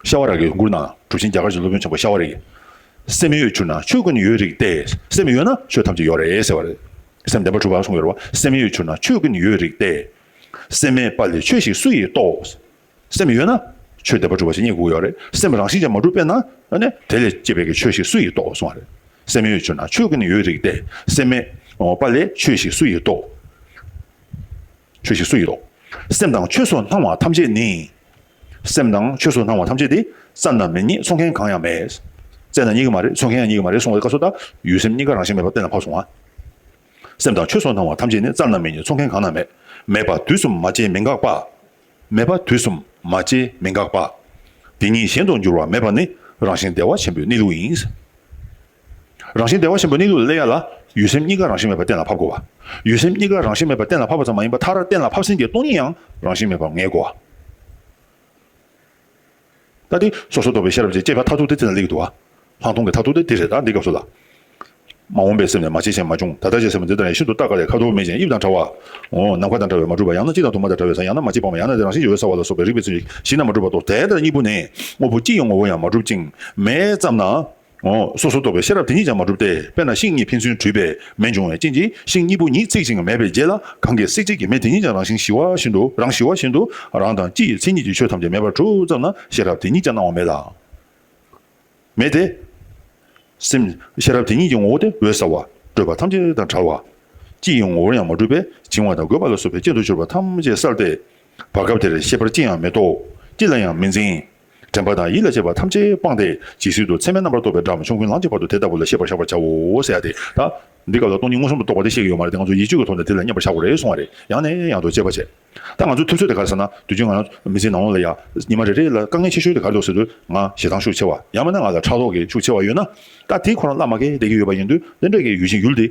ཤ་བ་ར་གི་མགུར་ནང་གྲུབ་ཆེན་རྒྱ་གར་གྱི་སློབ་དཔོན་ཆེན་པོ་ཤ་བ་ར་གིས། སེམས་ཡོད་གྱུར་ན་ཆོས་ཀུན་ཡོད་རིགས་ཏེ། སེམས་ཡོད་ན་ཆོས་ཐམས་ཅད་ཡོད་རེད་ཟེར་བ་རེད། སེམས་བདེན་པར་གྲུབ་པ་གསུངས་ཡོད་རེད་བ། སེམས་ཡོད་གྱུར་ན་ཆོས་ཀུན་ཡོད་རིགས་ཏེ། སེམས་མེད་པ་ལས་ཆོས་ཤིག་སུ་ཡིས་རྟོགས། སེམས་ཡོད་ན་ཆོས་བདེན་པར་གྲུབ་པ་ཞིག་རྙེད་དགོས་ཀྱི་ཡོད་རེད། སེམས་རང་བཞིན་གྱིས་མ་གྲུབ་པས་ན་ཨ་ནི་དེ་ལས་སྐྱེས་པའི་གི་ཆོས་ཤིག་སུ་ཡིས་རྟོགས་གསུངས་པ་རེད། སེམས་ཡོད་གྱུར་ན་ཆོས་ཀུན་ཡོད་རིགས་ཏེ། སེམས་མེད་པ་ལས་ཆོས་ཤིག་སུ་ཡིས་རྟོགས། ཆོས་ཤིག་སུ་ཡིས་རྟོགས། སེམས་དང་ཆོས་སུ་སྣང་བ་ཐམས་ཅད་ནི། སེམས་དང་ཆོས་སུ་སྣང་བ་ཐམས་ཅད་དེ་རྩ་རྣམས་མེད་ཉིད་ཚོར་མཁན་གང་ཡང་མེད། རྩ་རྣམས་རྙེད་ཀྱི་མ་རེད། ཚོར་མཁན་ཡང་རྙེད་ཀྱི་མ་རེད་གསུངས་པའི་སྐབས་སུ་ད་ཡུལ་སེམས་གཉིས་ཀ་རང་བཞིན་མེད་པ་གཏན་ལ་ཕབ་སོང་ང་། སེམས་དང་ཆོས་སུ་སྣང་བ་ཐམས་ཅད་ནི་རྩ་རྣམས་མེད་ཉིད་ཚོར་མཁན་གང་ཡང་མེད། མེད་པ་དུས་གསུམ་མ་སྐྱེས་མི་འགག་པ། མེད་པ་དུས་གསུམ་མ་སྐྱེས་མི་འགག་པ། དེ་ཉིད་གཞན་དུ་འགྱུར་བ་མེད་པ་ནི་རང་བཞིན་བདེ་བ་ཆེན་པོའི་གནས་ལུགས་ཡིན། རང་བཞིན་བདེ་བ་ཆེན་པོའི་གནས་ལུགས་ལ་སླེབས་ཡ་ལ་ཡུལ་སེམས་གཉིས་ཀ་རང་བཞིན་མེད་པ་གཏན་ལ་ཕབ་དགོས་པ། ཡུལ་སེམས་གཉིས་ཀ་རང་བཞིན་མེད་པ་གཏན་ལ་ཕབ་པ་ཙམ་མ་ཡིན་པར་མཐར་གཏན་ལ་ཕབ་ཟིན་གྱི་སྟོང་ཉིད་ཡང་རང་བཞིན་མེད་པར་ངེས་དགོས་པ། ད་དེ་སོ་སོར་རྟོག་པའི་ཤེས་རབ་ཀྱི་དཔྱད་པ་མཐར་ཐུག་དེ་དེ་ལ་སླེབས་ཀྱི་འདུག་བ། ལྷག་མཐོང་གི་མཐར་ཐུག་དེ་དེ་རེད། ད་འདི་སྐབས་སུ་ལ། མ་འོངས་པའི་སེམས་ནི་མ་སྐྱེས་ཤིང་མ་བྱུང་། ད་ལྟ་ཀྱི་སེམས་འདི་ལྟར་ཡང་ཤིན་ཏུ་རྟག་དཀའ་ལས། ཁ་དོག་མེད་ཅིང་དབྱིབས་དང་བྲལ་བ། འོ་ནམ་མཁའ་དང་འདྲ་བས་མ་གྲུབ་པ། ཡང་ན་གཅིག་དང་དུ་མ་དང་བྲལ་བས་སམ། ཡང་ན་མ་སྐྱེས་པ་མ། ཡང་ན་དེ་རང་བཞིན་གྱིས་འོད་གསལ་བ་ལ་སོགས་པའི་རིགས་པའི་མཚོན་བྱེད་ཞིག་ན་མ་གྲུབ་པ་རྟོགས། དེ་ལྟར་གཉིས་པོ་ནི། དངོས་པོ་སྤྱི་ཡི་ངོ་བོ་ཡང་མ་གྲུབ་ཅིང་། མེ་ཙམ་ན། འོ། སོ་སོར་རྟོག་པའི་ཤེས་རབ་དེ་ཉིད་ཀྱང་མ་གྲུབ་སྟེ། དཔེར་ན་ཤིང་གཉིས་ཕན་ཚུན་འདྲུས་པའི་མེ་འབྱུང་བའི་རྐྱེན་གྱིས་ཤིང་གཉིས་པོ་ཉིད་ཚིག་ཅིང་མེད་པའི་རྗེས་ལ་གང་གིས་བསྲེག་བྱེད་ཀྱི་མེ་དེ་ཉིད་ཀྱང་རང་བཞིན་ཞི་བ་བཞིན་དུ། རང་ཞི་བ་བཞིན་དུ་རང་དང་སྤྱི་ཡི་མཚན་ཉིད་ཀྱི་ཆོས་ཐམས་ཅད་མེད་པར་གྲུབ་ཙམ་ན་ཤེས་རབ་དེ་ཉིད་ཀྱང་སྣང་བ་མེད་ལ། མེ་དེ། སེམས། ཤེས་རབ་དེ་ཉིད་ཀྱི་ངོ་བོ་དེ་འོད་གསལ་བ། སྤྲོས་པ་ཐམས་ཅད་དང་བྲལ་བ། སྤྱི་ཡི་ངོ་བོར་ཡང་མ་གྲུབ་པས་བྱིང་བ་དང་རྒོད་པ་ལ་སོགས་པའི་རྐྱེན་དུ་གྱུར་པ་ཐམས་ཅད་བསལ་ཏེ། བར་སྐབས་དེར་ཤེས་པར་ཅི་ཡང་མི་རྟོག། ཅི་ལ་ཡང་མི་འཛིན། དྲན་པ་དང་ཡིད་ལ་བྱེད་པ་ཐམས་ཅད་སྤངས་ཏེ་ཇི་སྲིད་དུ་ཚད་མས་རྣམ་པར་རྟོག་པའི་སྒྲ་མི་འབྱུང་ཀུན་ལང་གཅིག་བར་དུ་དེ་ལྟ་བུ་ལ་ཤེས་པར་བཞག་པར་བྱའོ་ཟེར་ཡ་དེ། ད་འདི་སྐབས་ལ་སྟོང་ཉིད་མངོན་སུམ་དུ་རྟོགས་པ་དེ་བཤད་ཀྱི་ཡོད་མ་རེད་དེ། ང་ཚོ་ཡིད་དཔྱོད་ཀྱི་ཐོག་ནས་དེ་ལ་མཉམ་པར་བཞག་དགོས་རེད་གསུང་བ་རེད། ཡང་ནས་ཡང་དུ་དཔྱད་པ་བྱེད། ད་ང་ཚོའི་ཐུབ་ཚོད་དེ་ག་རེ་ཟེར་ན། དུས་རྒྱུན་ང་རང་མི་ཚེའི་ནང་ལོགས་ལ་ཡ། ཉི་མ་རེ་རེ་ལ་དཀའ་ངལ་ཆེ་ཤོས་དེ་ག་རེ་འདུག་ཟེར་དུས། ང་ཞེ་སྡང་ཤུགས་ཆེ་བ། ཡང་མིན་ན་ང་ལ་ཕྲག་དོག་གི་ཤུགས་ཆེ་བ་ཡོད་ན། ད་དེའི་ཁོ་རང་བླ་མ་གིས་བསྡད་ཀྱི་ཡོད་པ་ཡིན་དུས། དེ་འདྲ་གི་ཡུལ་ཅན་ཡུལ་དེ།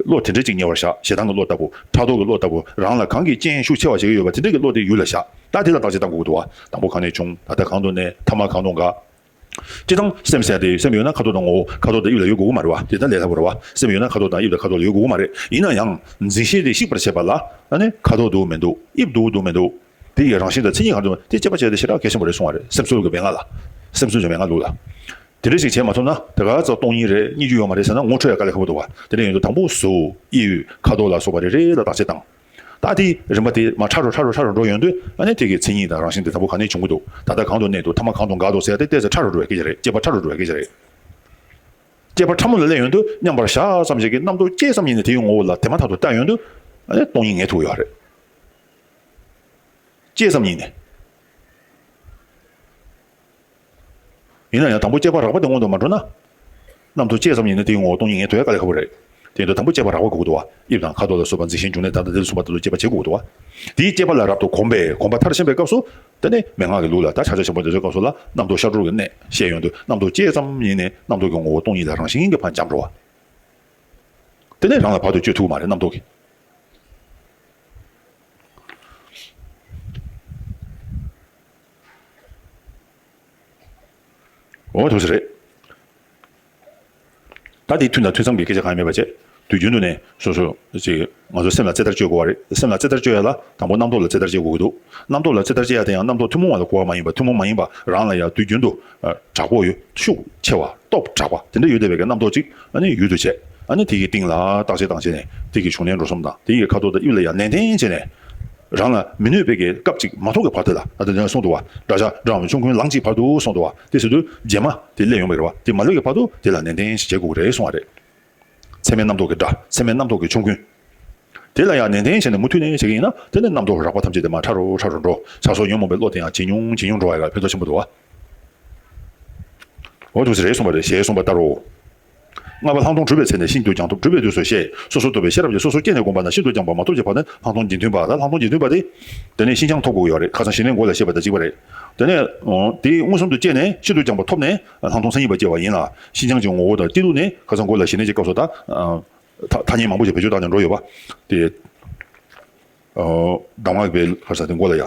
བློ་དེ་འདྲ་ཅིག་ཉེ་བར་བཞག། ཞེ་སྡང་གི་བློ་ལྟ་བུ། ཕྲག་དོག་གི་བློ་ལྟ་བུ། རང་ལ་གང་གི་རྐྱེན་ཤུགས་ཆེ་བ་བྱེད་ཀྱི་ཡོད་པ་དེ་འདྲ་གི་བློ་དེ་ཡུལ་ལ་བཞག། ད་དེ་ལ་བརྟག་དཔྱད་བཏང་དགོས་ཀྱི་འདུག་བ། དང་པོ་གང་ནས་བྱུང་། ད་ལྟ་གང་དུ་གནས། ཐ་མ་གང་དུ་འགག། སྤྱིར་བཏང་སེམས་ཟེར་དེ་སེམས་ཡོད་ན་ཁ་དོག་དང་ངོ་བོ། ཁ་དོག་དང་དབྱིབས་ལ་ཡོད་དགོས་ཀྱི་མ་རེད་བ། དེ་ལྟར་ལས་སླ་པོ་རེད་བ། སེམས་ཡོད་ན་ཁ་དོག་དང་དབྱིབས་དང་ཁ་དོག་ལ་ཡོད་དགོས་ཀྱི་མ་རེད། ཡིན་ན་ཡང་འཛིན་ཤེས་དེ་བཤིག་པར་བྱེད་པ་ལ། ཨ་ནི་ཁ་དོག་འདུག་མི་འདུག། དབྱིབས་འདུག་འདུག་མི་འདུག། དེ་ཡི་རང་བཞིན་དང་མཚན་ཉིད་གང་དུ། དེ་དཔྱད་པ་བྱས་ཏེ་ཞེ་དྲག་གལ་ཆེན་པོ་རེད་གསུང་བ་རེད། སེམས་ཚོར་གྱི་མན་ངག་ལ། སེམས་ཚོར་གྱི་མན་ངག་ལུགས་ལ། དེ་འདྲ་ཞིག་བྱས་མ་ཐུབ་ན་དེ་ག་ཚོད་སྟོང་ཉིད་རེད། རྙེད་རྒྱུ་ཡོད་མ་རེད་ཟེར་ན་ངོ་འཕྲོད་ཡ་དཀའ་ལས་ཁག་པོ་འདུག་བ། དེ་འདྲ་ཡིན་དུས་དང་པོ་གཟུགས། དབྱིབས། ཁ་དོག་ལ་སོགས་པ་རེ་རེ་ལ་བརྟག་དཔྱད་བཏང་། ད་དེ་རིམ་པ་དེ་མར་ཕྲ་རུ་ཕྲ་རུ་ཕྲ་རུ་འགྲོ་ཡོང་དུས། ཨ་ནི་དེ་གི་མཚན་ཉིད་དང་རང་བཞིན་དེ་དང་པོ་ག་ནས་བྱུང་གི་འདུག། ད་ལྟ་གང་དུ་གནས་འདུག། ཐ་མ་གང་དུ་འགག་འདུག་ཟེར་ཡ་དེ་ཏོག་ཙམ་ཕྲ་རུ་འགྲོ་བའི་སྐད་ཆ་རེད། དཔྱད་པ་ཕྲ་རུ་འགྲོ་བའི་སྐད་ཆ་རེད། དཔྱད་པ་ཕྲ་མོ་ལ་སླེབས་ཡོང་དུས་མཉམ་པར་བཞག་ཙམ་ཞིག་གིས་རྣམ་རྟོག་སྐྱེས་ཙམ་ཉིད་ནས་དེའི་ངོ་བོ་ལ་དེ་མ་ཐག་ཏུ་བལྟ་ཡོང་དུས། ཨ་ནི་སྟོང་ཉིད་ངེས་ཐུབ་ཡོད་རེད། སྐྱེས་ཙམ་ཉིད་ནས། ཡིན་ན་ཡང་དང་པོ་དཔྱད་པ་རགས་པ་དེ་སྔོན་དུ་མ་འགྲོ་ན། རྣམ་རྟོག་སྐྱེས་ཙམ་ཉིད་ནས་དེའི་ངོ་བོ་སྟོང་ཉིད་ངེས་ཐུབ་ཡ་དཀའ་ལས་ཁག་པོ་རེད། དེ་ཡིན་དུས་དང་པོ་དཔྱད་པ་རགས་པ་དགོས་ཀྱི་འདུག་བ། དབྱིབས་དང་ཁ་དོག་ལ་སོགས་པ་འཛིན་ཞེན་འབྱུང་གནས་ད་ལྟ་དེ་ལ་སོགས་པ་དེ་ཚོ་དཔྱད་པ་བྱེད་དགོས་ཀྱི་འདུག་བ། དེའི་དཔྱད་པ་ལ་རབ་ཏུ་གོམས་པས་གོམས་པ་མཐར་ཕྱིན་པའི་སྐབས་སུ། དེ་ནས་མན་ངག་གི་ལུགས་ལ་ད་ཕྱག་རྒྱ་ཆེན་པོ་འདི་ཚོའི་སྐབས་སུ་ལ་རྣམ་རྟོག་ཤར་གྲོལ་གྱི་གནད་བཤད་ཡོང་དུས། རྣམ་རྟོག་སྐྱེས་ཙམ་ཉིད་ནས་རྣམ་རྟོག་གི་ངོ་བོ་སྟོང་ཉིད་ལ་རང་བཞིན་གྱིས་ཕར་འབྱམས་འགྲོ་བ། དེ་ནས་རང་ལ་བར་དུ་གཅོད་ཐུབ་ཀྱི་མ་རེད་རྣམ་རྟོག་གིས། འོ་ཐུགས་སུ་རེད། ད་དེ་ཐུན་དང་ཐུན་མཚམས་ཀྱི་སྐད་ཆ་གང་ཡང་མེད་པ་བྱས། དུས་རྒྱུན་དུ་ནས་སོ་སོ་ཅིག་ང་ཚོ་སེམས་ལ་རྩེ་ལྟར་བཅོས་དགོས་པ་རེད། སེམས་ལ་རྩེ་ལྟར་བཅོས་ཡ་ལ་དང་པོ་རྣམ་རྟོག་ལ་རྩེ་ལྟར་བཅོས་དགོས་ཀྱི་འདུག་རྣམ་རྟོག་ལ་རྩེ་ལྟར་བཅོས་ཡ་དེ་ཡང་རྣམ་རྟོག་ཐུན་མོང་བ་ལ་གོ་བ་མ་ཡིན་པ། ཐུན་མོང་མ་ཡིན་པ་རང་ལ་ཡང་དུས་རྒྱུན་དུ་དྲག་པོ་ཡོད། ཤུགས་ཆེ་བ། སྟོབས་དྲག་པ་དེ་འདྲ་ཡོད་བསྡད་པའི་གི་རྣམ་རྟོག་ཅིག་ཨ་ནི་ཡུལ་དུ་བྱས། ཨ་ནི་དེ་གི་སྟེང་ལ་བརྟག་དཔྱད་བཏང་བྱས་ནས་དེ་གི་བྱུང་གནས་འགྲོ་གསུམ་དང་དེ་ཡི་ཁ་དོག་དང་དབྱིབས་ལ་ཡང་ནན་ཏན་བྱས་ནས། རང་ལ་མི་གནོད་པའི་གི་སྐབས་ཅིག་མ་ཐོབ་ཀྱི་བར་དུ་ལ། ད་ལྟ་ནས་གསུངས་འདུག་བ། དགྲ་ཇག་དགྲ་བོ་ཆོམ་རྐུན་ལངས་ཅིག་བར་དུ་གསུངས་འདུག་བ། དེ་ཟེར་དུས་རྗེས་མ་དེ་སླེབས་ཡོང་བ་རེད་བ། དེ་མ་སླེབས་ཀྱི་བར་དུ་དེ་ལ་ནན་ཏན་ཞིག་བྱེད་དགོས་ཀྱི་རེད་གསུངས་བ་རེད། མཚན་མའི་རྣམ་རྟོག་གི་དགྲ། མཚན་མའི་རྣམ་རྟོག་གི་ཆོམ་རྐུན། དེ་ལ་ཡང་ནན་ཏན་བྱས་ནས་མུ་མཐུད་ནས་བྱེད་ཀྱི་ཡིན་ན། དེ་ནི་རྣམ་རྟོག་རགས་པ་ཐམས་ཅད་དེ་མར་ཕྲ་རུ་ཕྲ་རུ་འགྲོ། ཆགས་སོགས་ཉོན་མོངས་པའི་བློ་དེ་ཡང་ཇེ་ཉུང་ཇེ་ཉུང་འགྲོ་བ་ཡ་ལ་ཕན་ཐོགས་ཆེན་པོ་འདུག་བ། འོ་འདུག་སེ་རེད་གསུངས་པ་རེད། ཞེས་གསུངས་པ་ལྟར་རོ། ལྔ་པ་ལྷག་མཐོང་གྲུབ་པའི་ཚེ་ནས་ཤིན་ཏུ་སྦྱངས་ཐུབ། གྲུབ་པའི་དུས་སུ་ཤེས། སོ་སོར་རྟོག་པའི་ཤེས་རབ་ཀྱིས་སོ་སོར་བསྐྱེད་ནས་བསྒོམས་པ་ན་ཤིན་ཏུ་སྦྱངས་པ་མ་ཐོབ་ཀྱི་བར་ནས་ལྷག་མཐོང་རྗེས་མཐུན་པ། ད་ལྷག་མཐོང་རྗེས་མཐུན་པ་དེ། དེ་ནས་ཤིན་སྦྱངས་ཐོབ་དགོས་ཡོད་རེད། ཁ་སང་ཞི་གནས་མགོ་ལ་བཤད་པ་དང་གཅིག་པ་རེད། དེ་ནས་དེ་མངོན་སུམ་དུ་སྐྱེས་ནས་ཤིན་ཏུ་སྦྱངས་པ་ཐོབ་ནས་ལྷག་མཐོང་མཚན་ཉིད་པ་སྐྱེ་བ་ཡིན་ལ། ཤིན་སྦྱངས་ཀྱི་ངོ་བོ་དང་གཏི་ལུགས་ནི་ཁ་སང་མགོ་ལ་ཞི་གནས་ཀྱི་སྐབས་སུ་ད། ཐ་ཐ་སྙད་མང་པོ་ཞིག་བེད་སྤྱོད་བཏང་ནས་འགྲོ་ཡོད་པ། དེ། གདམས་ངག་པའི་ཧར་ས་དེ་མགོ་ལ་ཡ།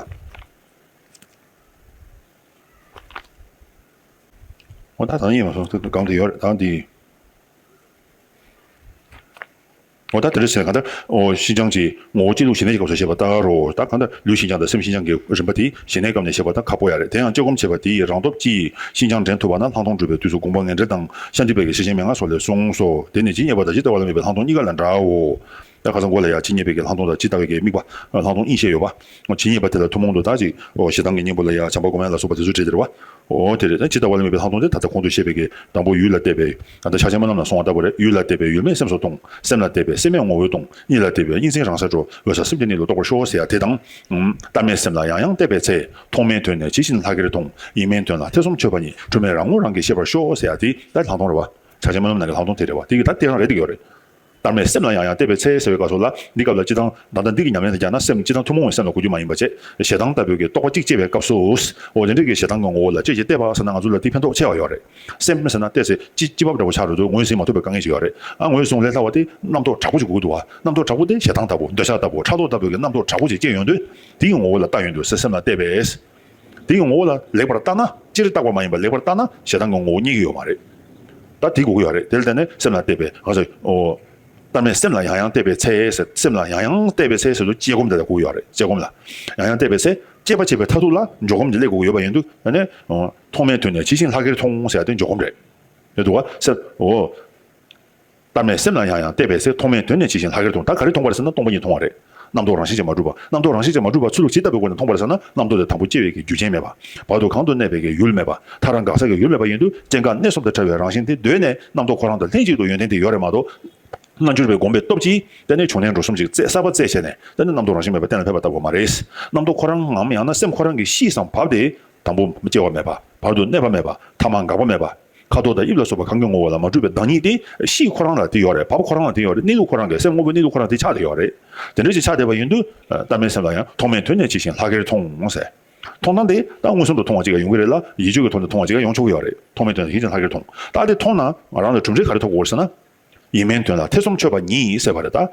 འོ་ད་ད་ཡིན་མ་སོང་གང་དུ་ཡོད་རེད་ད་འདི། འོ་ད་དེ་འདྲ་ཟེར་གང་ལྟར་འོ་ཤིན་སྦྱངས་ཀྱི་ངོ་བོ་གཅིག་ལུགས་ཞི་གནས་ཀྱི་སྐབས་སུ་བཤད་པ་ལྟར་རོ། ད་གང་ལྟར་ལུས་ཤིན་སྦྱངས་དང་སེམས་ཤིན་སྦྱངས་ཀྱི་རིམ་པ་དེ་ཞི་གནས་སྐབས་ནས་བཤད་པ་ལྟར་ཁག་པོ་ཡ་རེད། དེ་ཡང་དཔྱད་སྒོམ་བྱས་པ་དེའི་རང་སྟོབས་ཀྱིས་ཤིན་སྦྱངས་འདྲེན་ཐུབ་པ་ན་ལྷག་མཐོང་གྲུབ་པའི་དུས་སུ་དགོངས་པ་ངེས་འགྲེལ་དང་ཤཱནྟི་པའི་གི་ཤེར་ཕྱིན་མན་ངག་སོགས་ལས་གསུངས་སོ། དེ་ནི་ཇི་སྙེད་པ་དང་ཇི་ལྟ་བ་ལ་དམིགས་པའི་ལྷག་མཐོང་གཉིས་ཀ་ལ་འདྲའོ། ད་ཁ་སང་མགོ་ལ་ཡ་ཇི་སྙེད་པའི་གི་ལྷག་མཐོང་དང་ཇི་ལྟ་བའི་གི་དམིགས་པ་ལྷག་མཐོང་གཉིས་བཤད་ཡོད་པ། ཇི་སྙེད་པ་དེ་ལ་ཐུན་མོང་དུ་ད་ཅིག་ཞེ་སྡང་གི་གཉེན་པོ་ལ་ཡ་བྱམས་པ་སྒོམ་ཡ་ལ་སོགས་པ་དེ་ཚོ་བྲིས་ཏེ་རེད་བ། འོ་དེ་རེད། ད་ཇི་ལྟ་བ་ལ་དམིགས་པའི་ལྷག་མཐོང་དེ་ད་ལྟ་གོང་དུ་བཤད་པའི་གི་དང་པོ་ཡུལ་ལ་བལྟས་པས། ད་ལྟ་ཕྱག་ཆེན་སྨོན་ལམ་ལ་གསུངས་པ་ལྟ་བུ་རེད། ཡུལ་ལ་བལྟས་པས་ཡུལ་མེད་སེམས་སུ་ལྟུང་། སེམས་ལ་བལྟས་པས་སེམས་མེད་ངོ་བོས་ལྟུང་། གཉིས་ལ་བལྟས་པས་གཉིས་འཛིན་རང་སར་གྲོལ། འོད་གསལ་སེམས་ཀྱི་གནས་ལུགས་རྟོགས་པར་ཤོག་ཟེར་ཡ་དེ་དང་། ལྟར་མེད་སེམས་ལ་ཡང་ཡང་བལྟས་པའི་ཚེ། མཐོང་མེད་དོན་ནི་ཇི་བཞིན་ལྷག་གེར་མཐོང་། ཡིན་མིན་དོན་ལ་ཐེ་ཚོམ་ཆོད་པ་ཉིད། འཁྲུལ་མེད་རང་ངོ་རང་གིས་ཤེས་པར་ཤོག་ཟེར་ཡ་དེ་ད་ལྷག་མཐོང་རེད་བ། ཕྱག་ཆེན་སྨོན་ལམ་ནང་གི་ལྷག་མཐོང་དེ་རེད་བ། དེ་གི་ད་དེ་རང་རེད་དེ་གི་ཡོད་རེད། ལྟར་མེད་སེམས་ལ་ཡང་ཡང་བལྟས་པའི་ཚེ་ཟེར་བའི་སྐབས་སུ་ལ་འདི་སྐབས་ལ་སྤྱིར་བཏང་ད་ལྟ་འདི་གི་ཉམས་ལེན་དུ་སྦྱར་ན་སེམས་སྤྱིར་བཏང་ཐུན་མོང་བའི་སེམས་ལ་གོ་རྒྱུ་མ་ཡིན་པ་བྱས། ཞེ་སྡང་ལྟ་བུའི་གི་རྟོག་པ་གཅིག་སྐྱེས་པའི་སྐབས་སུ། འོ་དེ་འདྲའི་གི་ཞེ་སྡང་གི་ངོ་བོ་ལ་དཔྱད་ཀྱིས་བལྟས་པ་ཟེར་ན་ང་ཚོ་ལ་དེ་ཕན་ཐོགས་ཆེ་བ་ཡོད་རེད། སེམས་ཟེར་ན་བལྟས་ཚེ་སྤྱི་སྤྱི་བབ་འདྲ་བོ་ཆགས་འགྲོ་དུས་ངོས་ཟིན་མ་ཐུབ་པའི་དཀའ་ངལ་ཞིག་ཡོད་རེད། ཨ་ངོས་བཟུང་ལས་སླ་བ་དེ་རྣམ་རྟོག་དྲག་པོ་ཞིག་དགོས་ཀྱི་འདུག་བ། རྣམ་རྟོག་དྲག་པོ་དེ་ཞེ་སྡང་ལྟ་བུ་འདོད་ཆགས་ལྟ་བུ་ཕྲག་དོག་ལྟ་བུའི་གི་རྣམ་རྟོག་དྲག་པོ་ཞིག་སྐྱེས་ཡོང་དུས། དེའི་ངོ་བོ་ལ་ལྟ་ཡོང་དུས་སེམས་ལ་བལྟས་པས། དེའི་ངོ་བོ་ལ་ལེགས་པར་ལྟ་ན། སྤྱིར་བཏགས་པ་མ་ཡིན་པར་ལེགས་པར་ལྟ་ན་ཞེ་སྡང་གི་ངོ་བོ་རྙེད་ཀྱི་ཡོད་མ་རེད། ད་དེ་དགོས་ཀྱི་ཡོད་རེད། དེ་ལ་བརྟེན་ནས་སེམས་ལ་བལྟས་པས་ང་ཚོས་འོ། ལྟར་མེད་སེམས་ལ་ཡང་ཡང་བལྟས་པའི་ཚེ་ཟེར། སེམས་ལ་ཡང་ཡང་བལྟས་པའི་ཚེ་ཟེར་དུས་དཔྱད་སྒོམ་དེ་ལ་དགོས་ཀྱི་ཡོད་རེད། དཔྱད་སྒོམ་ལ་ཡང་ཡང་བལྟས་པའི་ཚེ་དཔྱད་པ་བྱེད་པའི་མཐར་ཐུག་ལ་འཇོག་སྒོམ་དེ་སླེབས་དགོས་ཀྱི་ཡོད་པ་ཡིན་དུས། ཨ་ནི་འོ། མཐོང་མེད་དོན་ནི་ཇི་བཞིན་ལྷག་གེར་མཐོང་ཟེར་ཡ་དེ་འཇོག་སྒོམ་རེད། རེད་འདུག་བ། སེམས་འོ། ལྟར་མེད་སེམས་ལ་ཡང་ཡང་བལྟས་པའི་ཚེ། མཐོང་མེད་དོན་ནི་ཇི་བཞིན་ལྷག་གེར་མཐོང་། ད་ག་རེ་མཐོང་བ་རེད་ཟེར་ན་སྟོང་པ་ཉིད་མཐོང་བ་རེད། རྣམ་རྟོག་རང་བཞིན་གྱིས་མ་གྲུབ་པ། རྣམ་རྟོག་རང་བཞིན་གྱིས་མ་གྲུབ་པ་ཚུལ་ལུགས་ཇི་ལྟ་བུའི་སྒོ་ནས་མཐོང་བ་རེད་ཟེར་ན། རྣམ་རྟོག་དེ་དང་པོ་སྐྱེ་བའི་གི་རྒྱུ་རྐྱེན་མེད་པ། བར་དུ་གང་དུ་གནས་པའི་གི་ཡུལ་མེད་པ། ཐག་རང་འགག་ས་གི་ཡུལ་མེད་པ་ཡིན་དུས། སྐྱེ་འགག་གནས་གསུམ་དང་བྲལ་བའི་རང་བཞིན་དེ་གདོད་ནས་རྣམ་རྟོག་ཁོ་རང་དང་ལྷན་ཅིག་ཏུ་ཡོན་ཏན་དེ་ཡོད་རེད་མ་གཏོགས། སྔ་འགྱུར་བའི་དགོངས་པའི་སྟོབས་ཀྱིས་དེ་ནས་བྱུང་གནས་འགྲོ་གསུམ་ཞིག་རྩད་གསར་པ་རྩད་བྱས་ནས་དེ་ནས་རྣམ་རྟོག་རང་བཞིན་མེད་པ་གཏན་ལ་ཕེབས་པ་ལྟ་བུ་མ་རེད། རྣམ་རྟོག་ཁོ་རང་ངམ་ཡང་ན་སེམས་ཁོ་རང་གི་གཤིས་སམ་བབ་དེ་དང་པོ་སྐྱེ་བ་མེད་པ། བར་དུ་གནས་པ་མེད་པ། ཐ་མ་འགག་པ་མེད་པ། ཁ་དོག་དང་དབྱིབས་ལ་སོགས་པ་གང་གི་ངོ་བོ་ལ་མ་གྲུབ་པའི་བདག་ཉིད་དེ། གཤིས་ཁོ་རང་ལ་དེ་ཡོད་རེད། བབ་ཁོ་རང་ལ་དེ་ཡོད་རེད། གནས་ལུགས་ཁོ་རང་དེ། སེམས་དངོས་པོའི་གནས་ལུགས་ཁོ་རང་དེ་ཆགས་བསྡད་ཡོད་རེད། དེ་འདྲ་ཞིག་ཆགས་བསྡད་པ་ཡིན་དུས། ལྟར་མེད་སེམས་ལ་ཡང་མཐོང་མེད་དོན་ནི་ཇི་བཞིན་ལྷག་གེར་མཐོང་ཟེར། མཐོང་སྟངས་དེ་ད་མངོན་སུམ་དུ་མཐོང་བ་ཅིག་ཡོང་གི་རེད་ལ། ཡིད་དཔྱོད་ཀྱི་ཐོག་ནས་མཐོང་བ་ཅིག་ཡོང་ཆོག་གི་ཡོད་རེད། མཐོང་མེད་དོན་ནི་ཇི་བཞིན་ལྷག་གེར་མཐོང་། ད་དེ་མཐོང་ན་རང་ལ་གྲུབ་འབྲས་ག་རེ་ཐོབ་དགོས་རེད་ཟེར་ན། ཡིན་མིན་དོན་ལ་ཐེ་ཚོམ་ཆོད་པ་ཉིད་ཟེར་བ་རེད། ད་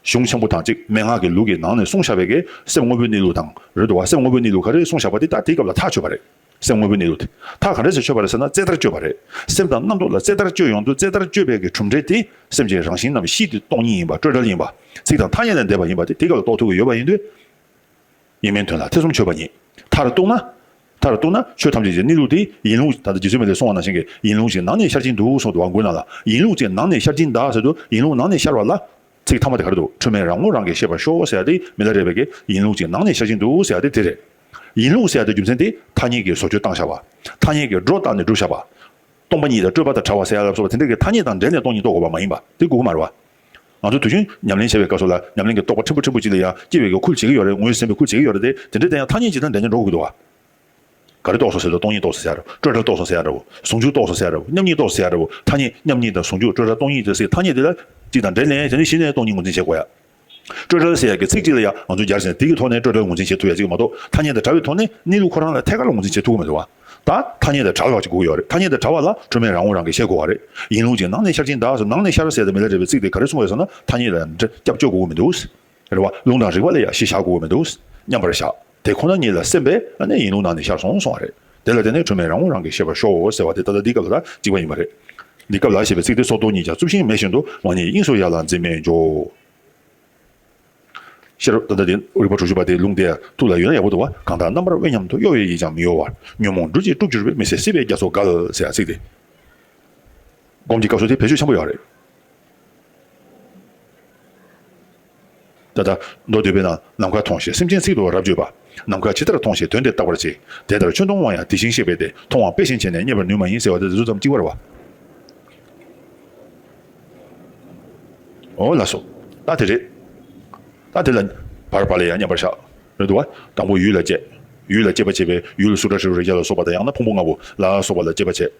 གཞུང་ཆེན་པོ་དང་གཅིག་མན་ངག་གི་ལུགས་ཀྱི་ནང་ནས་གསུངས་བཞག་པའི་གི་སེམས་དངོས་པོའི་གནས་ལུགས་དང་རེད་འདུག་བ། སེམས་དངོས་པོའི་གནས་ལུགས་ག་རེ་གསུངས་བཞག་པ་དེ་ད་དེའི་སྐབས་ལ་ཐག་ཆོད་པ་རེད། སེམས་དངོས་པོའི་གནས་ལུགས་དེ་ད་ག་འདྲ་ཞིག་ཆོད་པ་རེད་ཟེར་ན། རྩེ་ལྟར་གཅོད་པ་རེད། སེམས་དང་རྣམ་རྟོག་ལ་རྩེ་ལྟར་གཅོད་ཡོང་དུས། རྩེ་ལྟར་གཅོད་པའི་གི་གྲུབ་འབྲས་དེ་སེམས་ཀྱི་རང་བཞིན་ནམ་གཤིས་དེ་སྟོང་ཉིད་ཡིན་པ། སྤྲོས་བྲལ་ཡིན་པ། ཚིག་དང་ཐ་སྙད་ལས་འདས་པ་ཡིན་པ་དེ་དེའི་སྐབས་ལ་རྟོགས་ཐུབ་ཀྱི་ཡོད་པ་ཡིན་དུས། ཡིན་མིན་དོན་ལ་ཐེ་ཚོམ་ཆོད་པ་ཉིད། མཐར་གཏུགས་ན། མཐར་གཏུགས་ན་ཆོས་ཐམས་ཅད་ཀྱི་གནས་ལུགས་དེ་ཡིན་ལུགས། ད་ལྟ་རྗེ་བཙུན་མི་ལས་གསུངས་པ་ནང་བཞིན་གྱི་ཡིན་ལུགས་ཀྱི་ནང་ནས་ཤར་གྱིན་འདུག་གསུངས་འདུག་བ། མགོའི་ནང་ལ་ཡིན་ལུགས་ཀྱི་ནང་ནས་ཤར་གྱིན་གདའ་ཟེར་དུས། ཡིན་ལུགས་ནང་ནས་ཤར་བ་ལ། ཚིག་ཐ་མ་དེ་ག་རེ་འདུག་འཁྲུལ་མེད་རང་ངོ་རང་གིས་ཤེས་པར་ཤོག་ཟེར་ཡ་དེ། མི་ལ་རས་པའི་གི་ཡིན་ལུགས་ཀྱི་ནང་ནས་ཤར་གྱིན་འདུག་ཟེར་ཡ་དེ་དེ་རེད། ཡིན་ལུགས་ཟེར་ཡ་དེ་རྒྱུ་མཚན་དེ་ཐ་སྙད་ཀྱི་བཟོ་བཅོས་བཏང་བཞག་པ། ཐ་སྙད་ཀྱི་སྒྲོ་བཏགས་ནས་གྲུབ་བཞག་པ། སྟོང་པ་ཉིད་དང་སྤྲོས་པ་དང་བྲལ་བ་ཟེར་ཡ་ལ་སོགས་པ་དེ་འདྲ་གི་ཐ་སྙད་དང་འབྲེལ་ནས་སྟོང་ཉིད་རྟོགས་དགོས་པ་མ་ཡིན་པ་དེ་དགོས་ཀྱི་མ་རེད་བ། ང་ཚོ་དུས་རྒྱུན་ཉམས་ལེན་བྱེད་པའི་སྐབས་སུ་ལ། ཉམས་ལེན་གྱི་རྟོགས་པ་ཕྲན་བུ་ཕྲན་བུ་ཅིག་ལ་ཡང་སྐྱེ་བའི་གི་ཁུལ་བྱེད་ཀྱི་ཡོད་རེད། ངོས་ཟིན་པའི་ཁུལ་བྱེད་ཀྱི་ཡོད་རེད་དེ། དེ་འདྲ་དེ་ཡང་ཐ་སྙད་ཅིག་དང་འབྲེལ་ནས་འགྲོ་དགོས་ཀྱི་འདུག་བ། ག་རེ་རྟོགས་སོང་ཟེར་དུས། སྟོང་ཉིད་རྟོགས་སོང་ཟེར་ཡ་རེད། སྤྲོས་བྲལ་རྟོགས་སོང་ཟེར་ཡ་རེད། ཟུང་འཇུག་རྟོགས་སོང་ཟེར་ཡ་རེད། ཐ་སྙད་མཉམ་ཉིད་དང་ཟུང་འཇུག་སྤྲོས་བྲལ་སྟོང་ཉིད་དེ་ཟེར་ཐ་སྙད་དེ་ལ་ཅིག་དང་འབྲེལ་ནས། དེ་ནས་གཞི་ནས་སྟོང་ཉིད་ངོས་འཛིན་བྱེད་དགོས་ཡ། སྤྲོས་བྲལ་ཟེར་ཡ་གི་ཚིག་གཅིག་ལ་ཡང་ང་ཚོས་སྦྱར་ཟིན་དེ་གི་ཐོག་ནས་སྤྲོས་བྲལ་ངོས་འཛིན་བྱེད་ཐུབ་ཡ་ཅིག་མ་གཏོགས། ཐ་སྙད་དང་བྲལ་བའི་ཐོག་ནས་གནས་ལུགས་ཁོ་རང་ལ་ཐད་ཀར་ངོས་འཛིན་བྱེད་ཐུབ་ཀྱི་མི་འདུག་བ། ད་ཐ་སྙད་དང་བྲལ་བ་ཅིག་དགོས་ཀྱི་ཡོད་རེད། ཐ་སྙད་དང་བྲལ་བ་ལ་འཁྲུལ་མེད་རང་ངོ་རང་གིས་ཤེས་དགོས་པ་རེད། ཡིན་ལུགས་ཀྱི་ནང་ནས་ཤར་གྱིན་གདའ་ཟེར། ནང་ནས་ཤར་ཟེར་དེ་མི་ལ་རས་པའི་ཚིག་དེ་ག་རེ་གསུངས་པ་རེད་ཟེར་ན། ཐ་སྙད་ལ་སྐྱབས་བཅོལ་དགོས་ཀྱི་མི་འདུག་རེད་བ། རླུང་དང་རིག་པ་ལ་ཡང་གཞི་བཞག་དགོས་ཀྱི་མི་འདུག་མཉམ་པར་བཞག་དེ་ཁོ་ན་ཉིད་ལ་སེམས་པས་ཨ་ནི་ཡིན་ལུགས་ནང་ནས་ཤར་སོང་གསུངས་པ་རེད། དེ་ལ་བརྟེན་ནས་འཁྲུལ་མེད་རང་ངོ་རང་གིས་ཤེས་པར་ཤོག་ཟེར་བ་དེ་ད་ལྟ་འདིའི་སྐབས་ལ་ད་གཅིག་པ་ཡིན་པ་རེད། འདི་སྐབས་ལ་ཞེས་པའི་ཚིག་དེ་སོར་རྟོག་གཉིས་ཀྱང་རྩུབ་ཤིང་མེད་བཞིན་དུ་མ་ཉིད་དབྱིངས་སུ་ཡར་ལ་འཛིན་མེད་འཇོག་ཤེར། ད་ལྟ་དེ་རིག་པ་དྲུག་ཅུ་པ་དེའི་ལུང་དེ་ཐུགས་ལ་ཡོད་ན་ཡག་པོ་འདུག་བ། གང་དག་རྣམ་པར་དབེ་ཉམས་དུ་གཡོ་བའི་ཡིད་ཀྱང་མི་གཡོ་བར། ཉོན་མོངས་སྦྲུལ་གྱིས་དཀྲུགས་གྱུར་པའི། མི་སྲིད་སྲིད་པའི་རྒྱ་མཚོ་བརྒལ་ཟེར་ཡ་ཚིག་དེ། སྒོམ་གྱི་སྐབས་སུ་དེ་བེད་སྤྱོད་ཆེན་པོ་ཡོད་རེད། ད་ལྟ་མདོ་སྡུད་པའི་ནང་ནམ་མཁའ་མཐོང་ཞིང་སེམས་ཅན་ཚིག་ཏུ་རབ་བརྗོད་པ། ནམ་མཁའ་ཇི་ལྟར་མཐོང་ཞིང་དོན་དེ་བརྟག་པར་བྱེད། དེ་ལྟར་ཆོས་མཐོང་བ་ཡང་དེ་བཞིན་གཤེགས་པས་ཏེ། མཐོང་བ་དཔེ་བཞིན་བྱས་ནས་རྙེད་པར་ནུས་མ་ཡིན་ཟེར་བ་དེ་དེ་ཚོ་ཙམ་གཅིག་པ་རེད་བ། ཨོ་ལགས་སོ། ད་དེ་རེད། ད་དེ་ལ་བར་བར་ལ་ཡང་མཉམ་པར་བཞག་རེད་འདུག་བ། དང་པོ་ཡུལ་ལ་དཔྱད། ཡུལ་ལ་དཔྱད་པ་བྱེད་པའི་ཡུལ་སུ་ཏྲ་ཧྲི་རུ་རེག་བྱ་ལ་སོགས་པ་དང་ཡང་ན་ཕུང་པོ་ལྔ་པོ་ལ་སོགས་པ་ལ་དཔྱད་པ་བྱེད།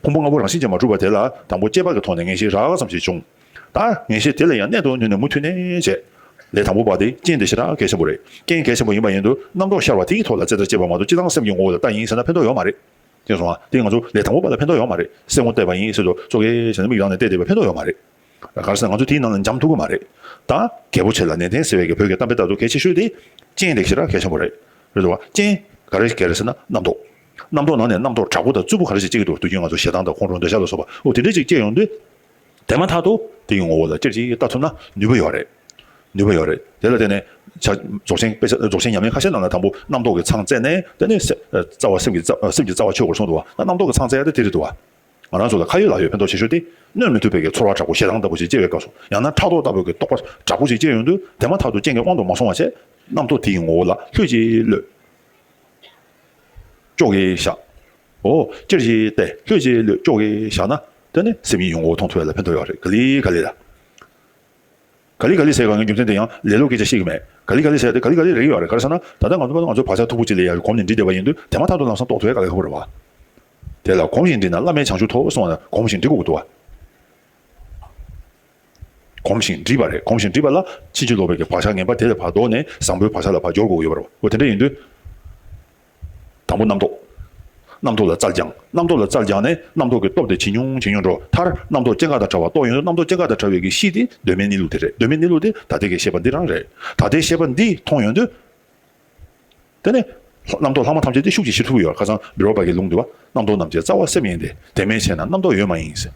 ཕུང་པོ་ལྔ་པོ་རང་བཞིན་གྱིས་མ་གྲུབ་པ་དེ་ལ་དང་པོ་དཔྱད་པ་གི་ཐོག་ནས་ངེས་ཤེས་རགས་ཙམ་ཞིག་བྱུང་། ད་ངེས་ཤེས་དེ་ལ་ཡང་གནད་དུ་བསྣུན་ནས་མུ་མཐུད་ནས་བྱས། ལས་དང་པོ་པ་དེ་རྐྱེན་དེ་ཞེ་དྲག་གལ་ཆེན་པོ་རེད། རྐྱེན་གལ་ཆེན་པོ་ཡིན་པ་ཡིན་དུས་རྣམ་རྟོག་ཤར་བ་དེའི་ཐོག་ལ་རྩད་ལྟ་བྱེད་པ་མ་གཏོགས་སྤྱིར་བཏང་སེམས་ཀྱི་ངོ་བོ་ལ་ལྟ་ཡིན་ཟེར་ན་ཕན་ཐོགས་ཡོད་མ་རེད། དེ་སོང་ང་དེ་ང་ཚོ་ལས་དང་པོ་པ་ལ་ཕན་ཐོགས་ཡོད་མ་རེད། གསེར་སྔོ་བལྟས་པ་ཡིན་ཟེར་དུས་ཙོག་གེ་བྱས་ནས་མིག་རང་ནས་བལྟས་བསྡད་པ་ཕན་ཐོགས་ཡོད་མ་རེད། ག་རེ་ཟེར་ན་ང་ཚོ་དེའི་ནང་ལ་འབྱམས་ཐུབ་ཀྱི་མ་རེད། ད་རྒྱལ་པོ་ཆེ་ལ་ནན་ཏན་ཟེར་བའི་གི་བོད་ཀྱི་གཏམ་དཔེ་ལྟར་དུ་གལ་ཆེ་ཤོས་དེ་རྐྱེན་དེ་ཞེ་དྲག་གལ་ཆེན་པོ་རེད། རེད་འདུག་བ། རྐྱེན་ག་རེ་ག་རེ་ཟེར་ན་རྣམ་རྟོག་རྣམ་རྟོག་ནང་ནས་རྣམ་རྟོག་དྲག་པོ་དང་རྩུབ་པོ་ག་རེ་ཞིག་སྐྱེ་གི་འདུག་དུས་རྒྱུན་ང་ཚོ་ཞེ་སྡང་དང་ཁོང་ཁྲོ་འདོད་ཆགས་ལ་སོགས་པ་འོ་དེ་འདྲ་ཅིག་སྐྱེ་ཡོང་དུས། དེ་མ་ཐག་ཏུ་དེ་ཡི་ངོ་བོ་ལ་ཅིར་ཅིག་ལྟ་ཐུབ་ན་ནུས་པ་ཡོད་རེད། ནུས་པ་ཡོད་རེད། དེ་ལ་བརྟེན་ནས་ཆ་རྫོགས་ཆེན་དཔེ་ཆ་རྫོགས་ཆེན་ཉམས་ལེན་ཁ་ཤས་ནང་ལ་དང་པོ་རྣམ་རྟོག་གི་མཚང་བཙལ་ནས་དེ་ནས་སེ་རྩ་བ་སེམས་ཀྱི་རྩ་སེམས་ཀྱི་རྩ་བ་ཆོད་དགོས་གསུངས་འདུག་བ། ད་རྣམ་རྟོག་གི་མཚང་བཙལ་ཡ་དེ་དེ་རེད་འདུག་བ། ང་རང་ཚོ་ལ་ཁ་ཡོད་ལག་ཡོད་ཕན་ཐོགས་ཆེ་ཤོས་དེ་གནོན་མི་ཐུབ་པའི་གི་ཚོར་བ་དྲག་པོ་ཞེ་སྡང་ལྟ་བུ་ཞིག་སྐྱེ་བའི་སྐབས་སུ་ཡང་ན་ཕྲག་དོག་ལྟ་བུའི་གི་རྟོག་པ་དྲག་པོ་ཞིག་སྐྱེ་ཡོང་དུས་དེ་མ་ཐག་ཏུ་རྐྱེན་གྱི་དབང་དུ་མ་སོང་བ་བྱས་རྣམ་རྟོག་དེ་ཡི་ངོ་བོ་ལ་ལྷོད་ཀྱིས་གློད། ཅོག་གིས་བཞག་འོ་ཅིར་ཅིག་བལྟས་ལྷོད་ཀྱིས་གློད་ཅོག་གིས་བཞག་ན་དེ་ནི་སེམས་ཉིད་ཡོང་ངོ་མཐོང་ཐུབ་ཡ་ལ་ཕན་ཐོགས་ཡོད་རེད། ག་ལེ་ག་ལེ་ལ། ག་ལེ་ག་ལེ་ཟེར་ག་ངའི་རྒྱུ་མཚན་དེ་ཡང་ལེ་ལོ་སྐད་ཆ་བཤད་ཀྱི་མེད། ག་ལེ་ག་ལེ་ཟེར་དེ་ག་ལེ་ག་ལེ་རེད་ཡོད་རེད། ག་རེ་ཟེར་ན་ད་ལྟ་ང་ཚོ་ང་ཚོ་བག་ཆགས་མཐུག་པོ་ཅིག་ལ་ཡ་གོམས་ནས་འདྲིས་བསྡད་པ་ཡིན་དུས་དེ་མ་ཐག་ཏུ་ལམ་སང་རྟོགས་ཐུབ་ཡ་དཀའ་ལས་ཁག་པོ་རེད་བ། དེ་ལ་གོམས་ཤིང་འདྲིས་ན་བླ་མེད་བྱང་ཆུབ་ཐོབ་གསུངས་པ་ན་གོམས་ཤིང་འདྲིས་དགོས་ཀྱི་འདུག་བ། གོམས་ཤིང་འདྲིས་པ་རེད། གོམས་ཤིང་འདྲིས་པ་ལ་ཕྱིན་ཅི་ལོག་པའི་གི་བག་ཆགས་ངན་པ་དེ་ལས་ཕར་ལྡོག་ནས་བཟང་པོའི་བག་ཆགས་ལ་ཕར་སྦྱོར་དགོས་ཀྱི་ཡོད་པ་རེད་བ། འོ་དེ་འདྲ་ཡིན་དུས། དང་པོ་རྣམ་རྟོག་རྣམ་རྟོག་ལ་རྩལ་སྦྱང་། རྣམ་རྟོག་ལ་རྩལ་སྦྱངས་ནས་རྣམ་རྟོག་གི་སྟོབས་དེ་ཇེ་ཉུང་ཇེ་ཉུང་འགྲོ། མཐར་རྣམ་རྟོག་སྐྱེ་འགག་དང་བྲལ་བ་རྟོགས་ཡོང་དུས་རྣམ་རྟོག་སྐྱེ་འགག་དང་བྲལ་བའི་གི་གཤིས་དེ་གདོད་མའི་གནས་ལུགས་དེ་རེད། གདོད་མའི་གནས་ལུགས་དེ་ད་ལྟའི་གི་ཤེས་པ་འདི་རང་རེད། ད་ལྟའི་ཤེས་པ་འདི་མཐོང་ཡོང་དུས། དེ་ནས་རྣམ་རྟོག་ལྷག་མ་ཐམས་ཅད་དེ་ཤུགས་ཀྱིས་ཞི་ཐུབ་ཡོད། ཁ་སང་བི་རོ་པ་གི་ལུང་འདུག་བ། རྣམ་རྟོག་རྣམས་ཀྱི་རྩ་བ་སེམས་ཡིན་ཏེ། དེ་མེད་བྱས་ན་རྣམ་རྟོག་ཡོད་མ་ཡིན་ཟེར།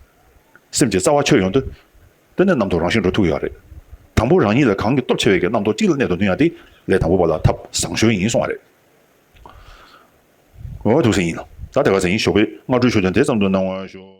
སེམས་ཀྱི་རྩ་བ་ཆོད་ཡོང་དུས། དེ་ནས་རྣམ་རྟོག་རང་བཞིན་འགྲོ་ཐུབ་ཡོད་རེད། དང་པོ་རང་ཉིད་ལ་གང་གི་སྟོབས་ཆེ་བའི་གི་རྣམ་རྟོག་གཅིག་ལ་གནད་དུ་བསྣུན་ཡ་དེ་ལས་དང་པོ་པ་ལ་ཐབས་བཟང་ཤོས་ཡིན་གསུང་བ་རེད། འོ་ཐུགས་སྲས་ཡིན་ལ། ད་དེ་ག་ཚོད་ཡིན། ཞོགས་པའི་སྔ་དྲོའི་ཆོས་ཐུན་དེ་ཙམ་དུ་གནང་བར་ཞུ།